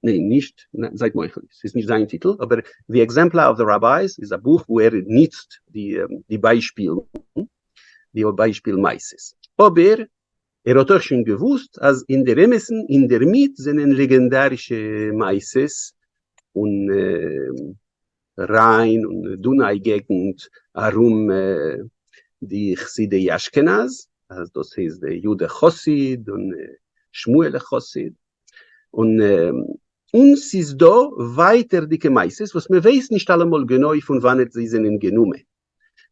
ניין נישט, זייט מוחל, ס'איז נישט זיין טיטל, אבער The Exempla of the Rabbis איז א בוך וואו ער ניצט די ביישפילן, די ביישפיל מעשות. אבער ער האט אויך שוין געוואוסט אז אין דער אמת'ן אינדערמיט זענען לעגענדארישע מעשות און ריין און דוניי געגנט ארום די חסידי אשכנז, אז דאס הייסט די יודא חסיד און שמואל'ע חסיד, און און ס'איז דא ווייטערדיגע מעשות וואס מען ווייסט נישט אלעמאל גענוי פון וואנעט זיי זענען גענומען,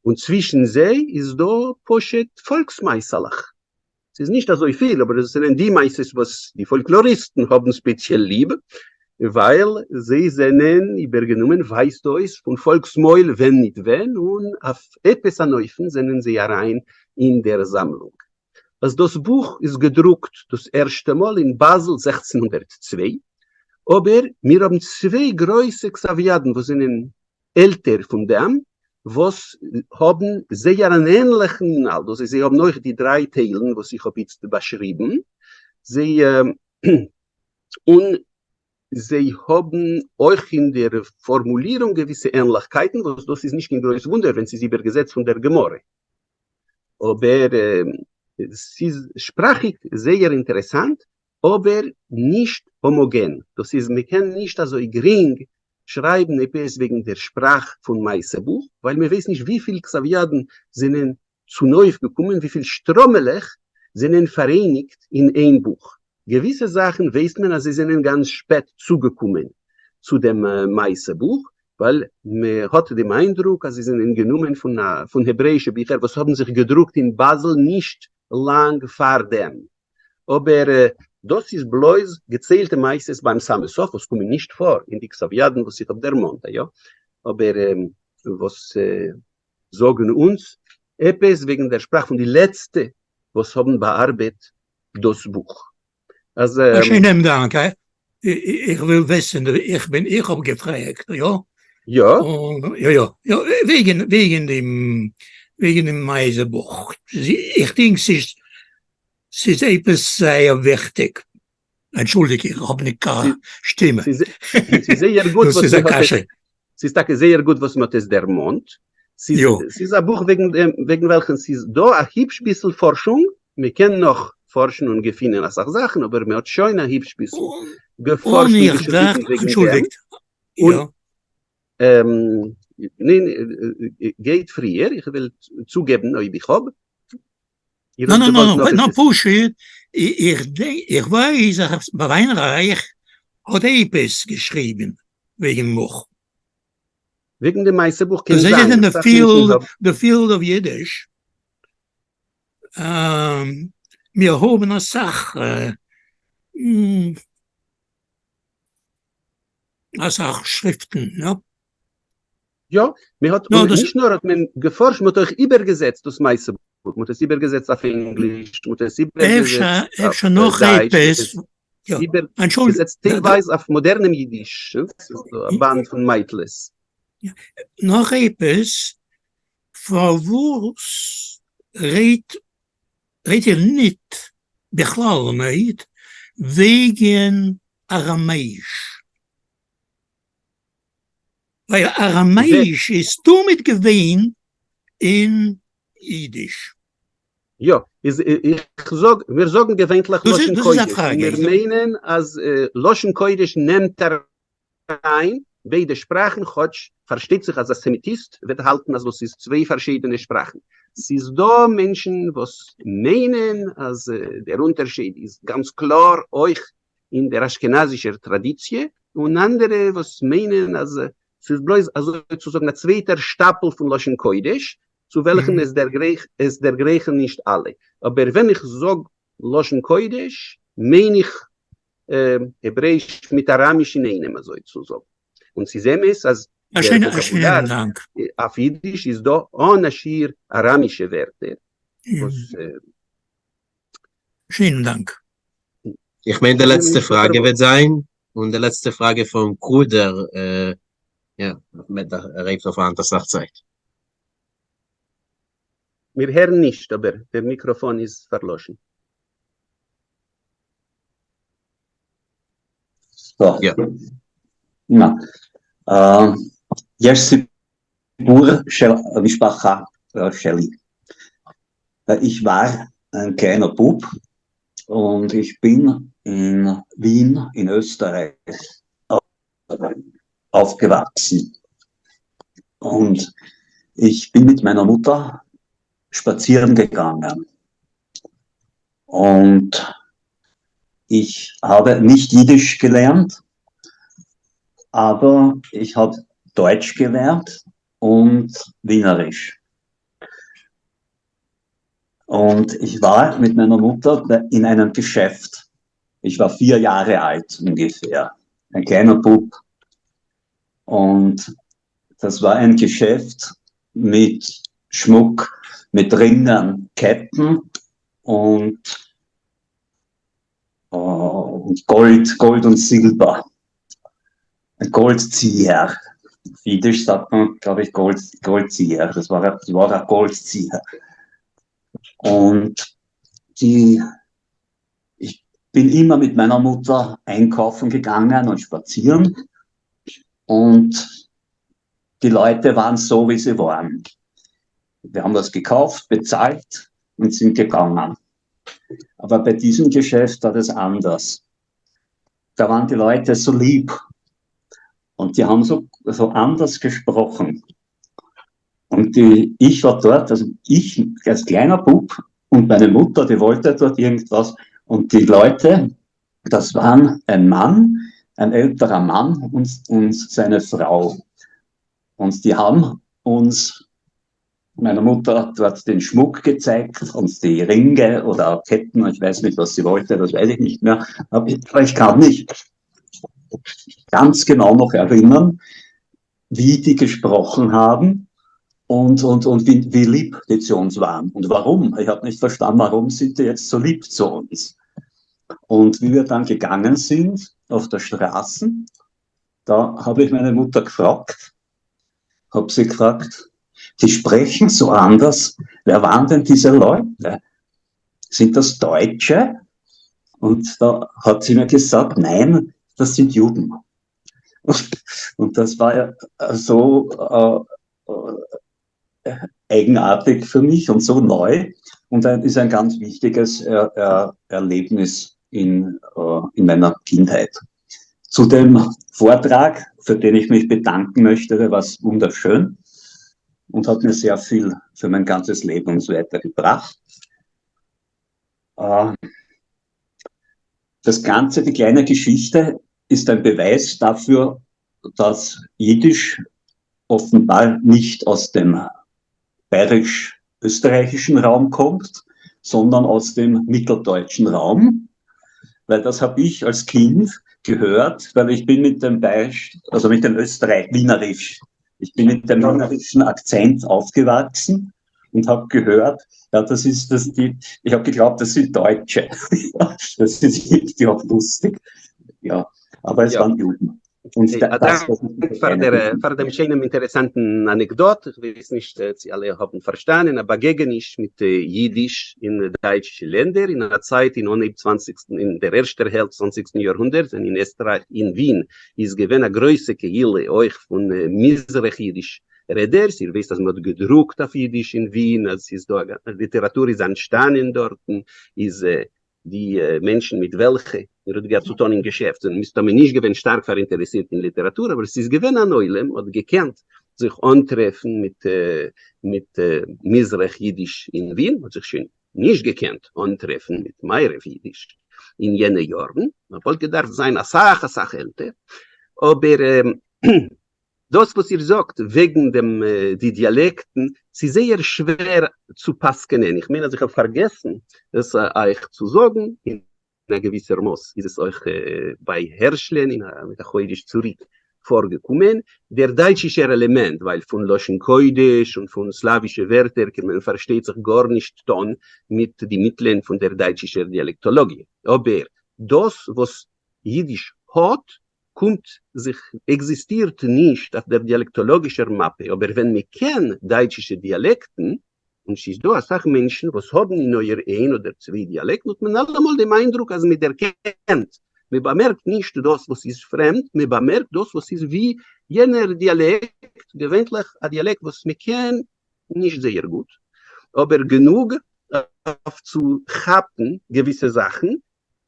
און צווישן זיי איז דא פשוט פאלקס מעשה'לעך, ס'איז נישט אזוי פיל אבער עס זענען די מעשות וואס די פאלקלאריסטן האבן ספעציעל ליב, ווייל זיי זענען איבערגענומען ווייזט אויס פון פאלקס מויל ווען ניט ווען, און אויף עפעס אן אופן זענען זיי אריין אין דער זאמלונג. אז דאס בוך איז געדרוקט דאס ערשטע מאל אין באזל 1602, אבער מיר האבן צוויי גרויסע כתב-ידן וואס זענען עלטער פון דעם, וואס האבן זייער אן ענליכן אינהאלט, דאס הייסט זיי האבן אויך די דריי טיילן וואס איך האב איצט באשריבן, זיי און. זיי האבן אויך אין דער פארמולירונג געוויסע ענליכקייטן, וואס דאס איז נישט קיין גרויס וואונדער ווען ס'איז איבערגעזעצט פון דער גמרא. אבער ס'איז שפראכיג זייער אינטערעסאנט, אבער נישט האמאגען, דאס איז מ'קען נישט אזוי גרינג שרייבן עפעס וועגן דער שפראך פון מעשה בוך, ווייל מ'ווייסט נישט וויפיל כתב ידן זענען צונויף געקומען, וויפיל שטראמעלעך זענען פאראייניגט אין איין בוך. געוויסע זאכן ווייסט מען אז זיי זענען גאנץ שפעט צוגעקומען צו דעם מעשה בוך, ווייל מען האט דעם איינדרוק אז זיי זענען גענומען פון העברעאישע ביכער וואס האבן זיך געדרוקט אין באזל נישט לאנג פאר דעם. אבער דאס איז בלויז געציילטע מעשות ביים סאמע סוף וואס קומען נישט פאר אין די כתב ידן וואס איך האב דערמאנט, יא, אבער וואס זאגן אונז עפעס וועגן דער שפראך פון די לעצטע וואס האבן באארבעט דאס בוך. אז. א שיינעם דאנק, איך וויל וויסן, איך בין איך האב געפרעגט, יא? יא. יא יא יא, וועגן וועגן דעם וועגן דעם מעשה בוך, איך דענק ס'איז ס'איז עפעס זייער וויכטיג, אנטשולדיג איך האב נישט קיין שטימע. ס'איז זייער גוט וואס מ'האט עס, ס'איז טאקע זייער גוט וואס מ'האט עס דערמאנט, ס'איז א בוך וועגן וועלכן ס'איז דא א היבש ביסל פארשונג, מ'קען נאך פארשן און געפינען אסאך זאכן, אבער מ'האט שוין א היבש ביסל געפארשט און געשריבן וועגן דעם. און ניין, גייט פריער, איך וועל צוגעבן אויב איך האב. נא נא נא נא פשוט איך ווייס אז וויינרייך האט עפעס געשריבן וועגן בוך. וועגן די מעשה בוך קען זיין. The field of Yiddish, מיר האבן אסאך אסאך שריפטן, יא. יא, מען האט, און נישט נאר האט מען געפארשט, מען האט אויך איבערגעזעצט דאס מעשה בוך, מען האט עס איבערגעזעצט אויף ענגליש, מען האט עס איבערגעזעצט אויף דייטש, מען האט עס איבערגעזעצט טיילווייז אויף מאדערנעם אידיש, ס'איז דא א באנד פון מייטלעס. נאך עפעס, פארוואס רעדט רעדט איר ניט, בכלל ניט, וועגן אראמעיש? ווייל אראמעיש איז תמיד געווען אין אידיש. יא, איז איך זאג, מיר זאגן געווענטליך לשון קודש, און מיר מיינען אז לשון קודש נעמט אריין ביידע שפראכן, כאטש פארשטייט זיך אז א סעמיטיסט וועט האלטן אז דאס איז צוויי פארשידענע שפראכן. ס'איז דא מענטשן וואס מיינען אז דער אונטערשייד איז גאנץ קלאר אויך אין דער אשכנזישער טראדיציע, און אנדערע וואס מיינען אז ס'איז בלויז אזוי צו זאגן א צווייטער שטאפל פון לשון קודש, צו וועלכן עס דערגרייכן נישט אלע. אבער ווען איך זאג לשון קודש מיין איך העברעיש מיט אראמיש אינאיינעם אזוי צו זאגן. און ס'איז אמת אז דער וואקאבולאר אויף אידיש איז דא אן א שיעור אראמישע ווערטער וואס. שיינעם דאנק. איך מיין די לעצטע פראגע וועט זיין, און די לעצטע פראגע פון קרודער, יא, ער רעיפט אויף היינט אסאך צייט. מיר הערן נישט אבער דער מיקראפאן איז פארלאשן. יא. נא. יש סיפור של משפחה שלי. Ich war ein kleiner Bub und ich bin in Wien in Österreich aufgewachsen. Und ich bin mit meiner Mutter spazieren gegangen. Und ich habe nicht Jiddisch gelernt, aber ich habe Deutsch gelernt und Wienerisch. Und ich war mit meiner Mutter in einem Geschäft. Ich war 4 Jahre alt ungefähr, ein kleiner Bub. Und das war ein Geschäft mit Schmuck, mit Ringen, Ketten und Gold, Gold und Silber. Ein Goldzieher. Auf Jiddisch sagt man, glaube ich, Gold, Goldzieher. Das war ein Goldzieher. Und die, ich bin immer mit meiner Mutter einkaufen gegangen und spazieren und die Leute waren so, wie sie waren. Wir haben was gekauft, bezahlt und sind gegangen. Aber bei diesem Geschäft war das anders. Da waren die Leute so lieb und die haben so, so anders gesprochen. Und die, ich war dort, also ich als kleiner Bub und meine Mutter, die wollte dort irgendwas. Und die Leute, das waren ein Mann, ein älterer Mann und, und seine Frau. Und die haben uns, meiner Mutter dort den Schmuck gezeigt und die Ringe oder Ketten, ich weiß nicht, was sie wollte, das weiß ich nicht mehr. Aber ich kann mich ganz genau noch erinnern, wie die gesprochen haben und, und, und wie, wie lieb die zu uns waren. Und warum? Ich habe nicht verstanden, warum sind die jetzt so lieb zu uns? Und wie wir dann gegangen sind auf der Straße, da habe ich meine Mutter gefragt, habe sie gefragt, die sprechen so anders, wer waren denn diese Leute? Sind das Deutsche? Und da hat sie mir gesagt, nein, das sind Juden. Und, und das war ja so äh, äh, eigenartig für mich und so neu und ein, ist ein ganz wichtiges er, er, Erlebnis in, äh, in meiner Kindheit. Zu dem Vortrag, für den ich mich bedanken möchte, der war wunderschön und hat mir sehr viel für mein ganzes Leben und so weiter gebracht. Äh, das Ganze, die kleine Geschichte, ist ein Beweis dafür, dass Jiddisch offenbar nicht aus dem bayerisch-österreichischen Raum kommt, sondern aus dem mitteldeutschen Raum, weil das habe ich als Kind gehört, weil ich bin mit dem bayerisch, also mit dem Österreich-Wienerisch, ich bin mit dem wienerischen Akzent aufgewachsen und habe gehört, ja, das ist das die, ich habe geglaubt, das sind Deutsche. das ist irgendwie auch lustig. Ja, aber es ja. waren Juden. Und א das, דאנק das פאר דער פאר דעם שיינעם אינטערעסאנטן אנעקדאט, איך ווייס נישט צי אלע האבן פארשטאנען, א באגעגעניש מיט אידיש אין דייטשישע לענדער אין א צייט אין אנהייב צוואנציגסטן אין דער ערשטער העלפט צוואנציגסטן יארהונדערט ווען אין עסטרייך אין ווין איז געווען א גרויסע קהילה אויך פון מזרח אידיש רעדערס, איר ווייסט אז מען האט געדרוקט אויף אידיש אין ווין, אז ס'איז דא א ליטעראטור איז אנטשטאנען דארטן, איז די מענטשן מיט וועלכע ער האט געהאט צו טאן אין געשעפט זענען מסתמא נישט געווען שטארק פאראינטערעסירט אין ליטעראטור, אבער ס'איז געווען אן עולם האט געקענט זיך אנטרעפן מיט מיט מזרח אידיש אין ווין, האט זיך שוין נישט געקענט אנטרעפן מיט מערב אידיש אין יענע יארן, מען וואלט געדארפט זיין אסאך אסאך עלטער, אבער דאס וואס איר זאגט וועגן דעם די דיאלעקטן, ס'איז זייער שווער צו פסק'נען, איך מיין אז איך האב פארגעסן עס אייך צו זאגן, אין א געוויסער מאס איז עס אויך ביי הערשלען אין א מיט א חודש צוריק פארגעקומען, דער דייטשישער עלעמענט, ווייל פון לשון קודש און פון סלאווישע ווערטער קען מען פארשטייט זיך גארנישט טון מיט די מיטלען פון דער דייטשישער דיאלעקטאלאגיע, אבער דאס וואס אידיש האט קומט זיך עקזיסטירט נישט אויף דער דיאלעקטאלאגישער מאפע, אבער ווען מען קען דייטשישע דיאלעקטן, און ס'איז דא אסאך מענטשן וואס האבן אין אויער איין אדער צוויי דיאלעקטן, האט מען אלעמאל דעם איינדרוק אז מען דערקענט, מען באמערקט נישט דאס וואס איז פרעמד, מען באמערקט דאס וואס איז ווי יענער דיאלעקט, געווענטליך א דיאלעקט וואס מען קען נישט זייער גוט, אבער גענוג אויף צו כאפן געוויסע זאכן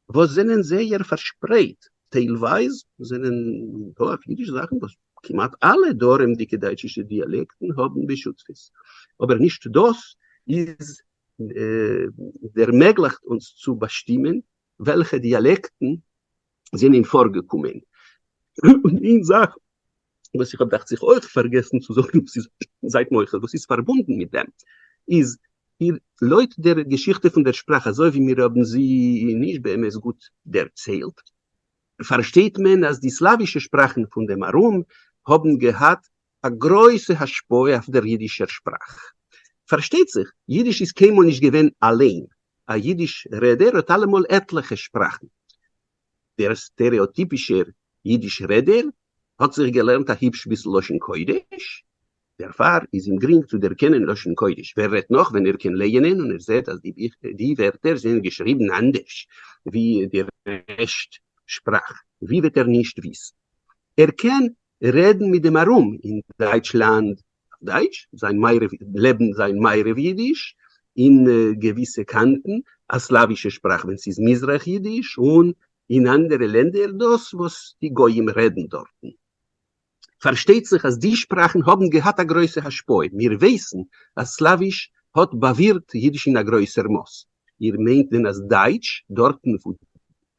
וואס זענען זייער פארשפרייט, טיילווייז זענען דא אויף אידיש זאכן וואס כמעט אלע דרומדיגע דייטשישע דיאלעקטן האבן בשותפות, אבער נישט דאס איז דערמעגליכט אונז צו באשטימען וועלכע דיאלעקטן זענען פארגעקומען. און איין זאך וואס איך האב דאכט זיך אויך פארגעסן צו זאגן, וואס איז, זייט מוחל, וואס איז פארבונדן מיט דעם, איז איר לויט דער געשיכטע פון דער שפראך אזוי ווי מיר האבן זי נישט באמת גוט דערציילט, פארשטייט מען אז די סלאווישע שפראכן פון דעם ארום האבן געהאט א גרויסע השפעה אויף דער יידישער שפראך. פארשטייט זיך, יידיש איז קיינמאל נישט געווען אליין, א יידיש רעדער האט אלעמאל עטליכע שפראכן. דער סטערעאטיפישער יידיש רעדער האט זיך געלערנט א היפש ביסל לשון קודש, דערפאר איז אים גרינג צו דערקענען לשון קודש, ווער רעדט נאך ווען ער קען לייענען און ער זעט אז די ווערטער זענען געשריבן אנדערש ווי די. רעשט שפראך, ווי וועט ער נישט וויסן? ער קען רעדן מיט דעם ארום אין דייטשלאנד אויף דייטש, זיין מערב לעבן זיין מערב אידיש, אין געוויסע קאנטן א סלאווישע שפראך ווען ס'איז מזרח אידיש, און אין אנדערע לענדער דאס וואס די גויים רעדן דארטן. פארשטייט זיך אז די שפראכן האבן געהאט א גרויסע השפעה, מיר ווייסן אז סלאוויש האט באווירקט אידיש אין א גרויסער מאס, איר מיינט דען אז דייטש, דארטן וואו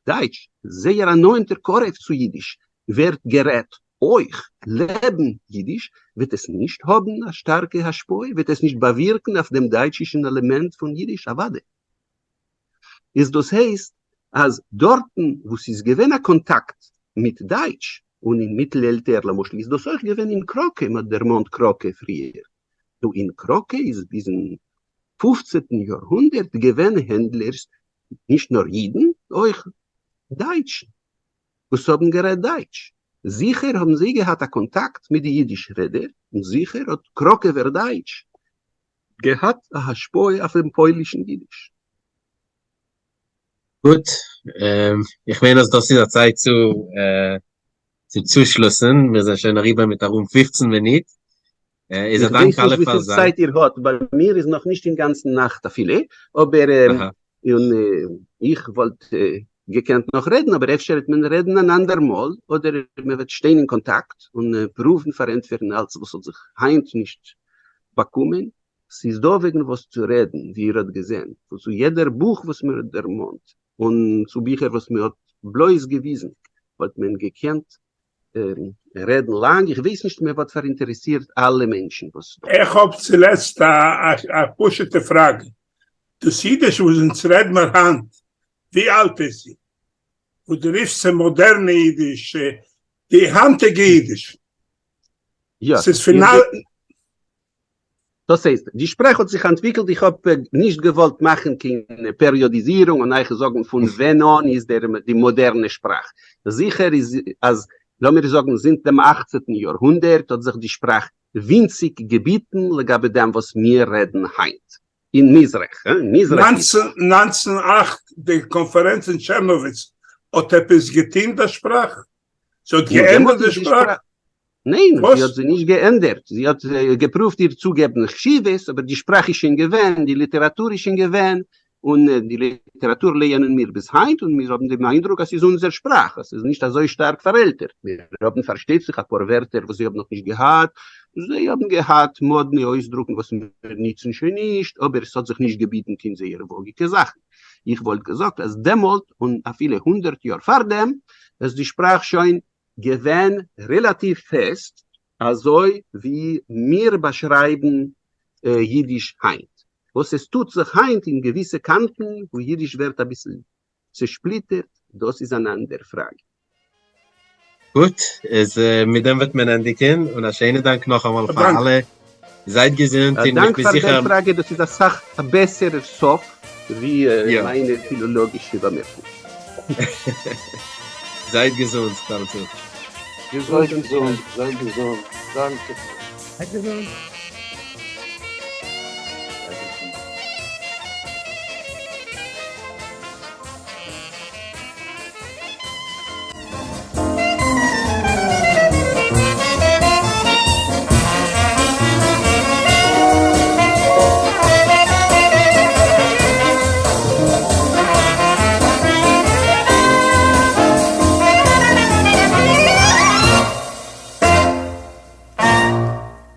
דייטש, זייער א נאענטער קרוב צו אידיש, ווערט גערעדט אויך לעבן אידיש, וועט עס נישט האבן א שטארקע השפעה? וועט עס נישט באווירקן אויף דעם דייטשישן עלעמענט פון אידיש? אוודאי. איז דאס הייסט אז דארטן וואו ס'איז געווען א קאנטאקט מיט דייטש, און אין מיטלעלטער למשל איז דאס אויך געווען אין קראקע, מ'האט דערמאנט קראקע פריער, דא אין קראקע איז ביזן פופצעטן יארהונדערט געווען הענדלערס נישט נאר אידן, אויך דייטשן וואס האבן גערעדט דייטש, זיכער האבן זיי געהאט א קאנטאקט מיט די אידיש רעדער, און זיכער האט קראקעווער דייטש געהאט א השפעה אויף דעם פוילישן אידיש. גוט, איך מיין אז דאס איז א צייט צו צו צושלוסן, מיר זענען שוין אריבער מיט ארום 15 מינוט, איז א איך דאנק ווייס אלע נישט פאר וויפיל זיין. צייט איר האט, ביי מיר איז נאך נישט אינגאנצן נאכט אפילו, אבער און איך וואלט געקענט נאך רעדן, אבער אפשר וועט מען רעדן אן אנדער מאל, אדער מען וועט שטיין אין קאנטאקט און פרואוון פארענטפערן אלץ וואס האט זיך היינט נישט באקומען. ס'איז דא וועגן וואס צו רעדן, ווי איר האט געזען, פון צו יעדער בוך וואס מען האט דערמאנט, און צו ביכער וואס מען האט בלויז געוויזן, וואלט מען געקענט רעדן לאנג, איך ווייס נישט מען וואלט פאראינטערעסירט אלע מענטשן וואס דא. איך האב צולעצט א פשוטע פראגע, דאס אידיש וואס אונז רעד מיר היינט, ווי אלט איז זי? וואס דו רופסט זי מאדערנע אידיש, די היינטיגע אידיש, יא, ס'איז פון. דאס הייסט, די שפראך האט זיך אנטוויקלט, איך האב נישט געוואלט מאכן קיין פעריאדיזירונג און אייך זאגן פון ווען אן איז דער די מאדערנע שפראך. זיכער איז אז לאמיר זאגן זינט דעם אכצעטן יארהונדערט האט זיך די שפראך ווינציג געביטן לגבי דעם וואס מיר רעדן היינט אין מזרח, מזרח אידיש. 1908 די קאנפערענץ אין טשערנאוויץ האט עפעס געטון די שפראך? ס'האט געענדערט די שפראך? ניין, זי האט זי נישט געענדערט, זי האט געפרואווט איר צוגעבן חשיבות, אבער די שפראך איז שוין געווען, די ליטעראטור איז שוין געווען, און די ליטעראטור לייענען מיר ביז היינט, און מיר האבן דעם איינדרוק אז ס'איז אונזער שפראך, אז ס'איז נישט אזוי שטארק פארעלטערט. מיר האבן פארשטייט זיך אפאר ווערטער וואס זיי האבן נאכנישט געהאט, זיי האבן געהאט מאדנע אויסדרוקן וואס מיר ניצן שוין נישט, אבער ס'האט זיך נישט געביטן קיין זייער וואגיגע זאכן. איך וואלט געזאגט אז דעמאלט, און אפילו הונדערט יאר פארדעם, איז די שפראך שוין געווען רעלאטיוו פעסט אזוי ווי מיר באשרייבן אידיש היינט. וואס עס טוט זיך היינט אין געוויסע קאנטן וואו אידיש ווערט אביסל צעשפליטערט, דאס איז אן אנדער פראגע. גוט, איז מיט דעם וועט מען ענדיגן, און א שיינע דאנק נאכאמאל פאר אלע, זייט געזונט און איך בין זיכער. א דאנק פאר דער פראגע, דאס איז אסאך א בעסערער סוף ווי מיינע פילאלאגישע באמערקונגען. זייט געזונט, דארצו. זייט געזונט, זייט געזונט, דאנקע. זייט געזונט.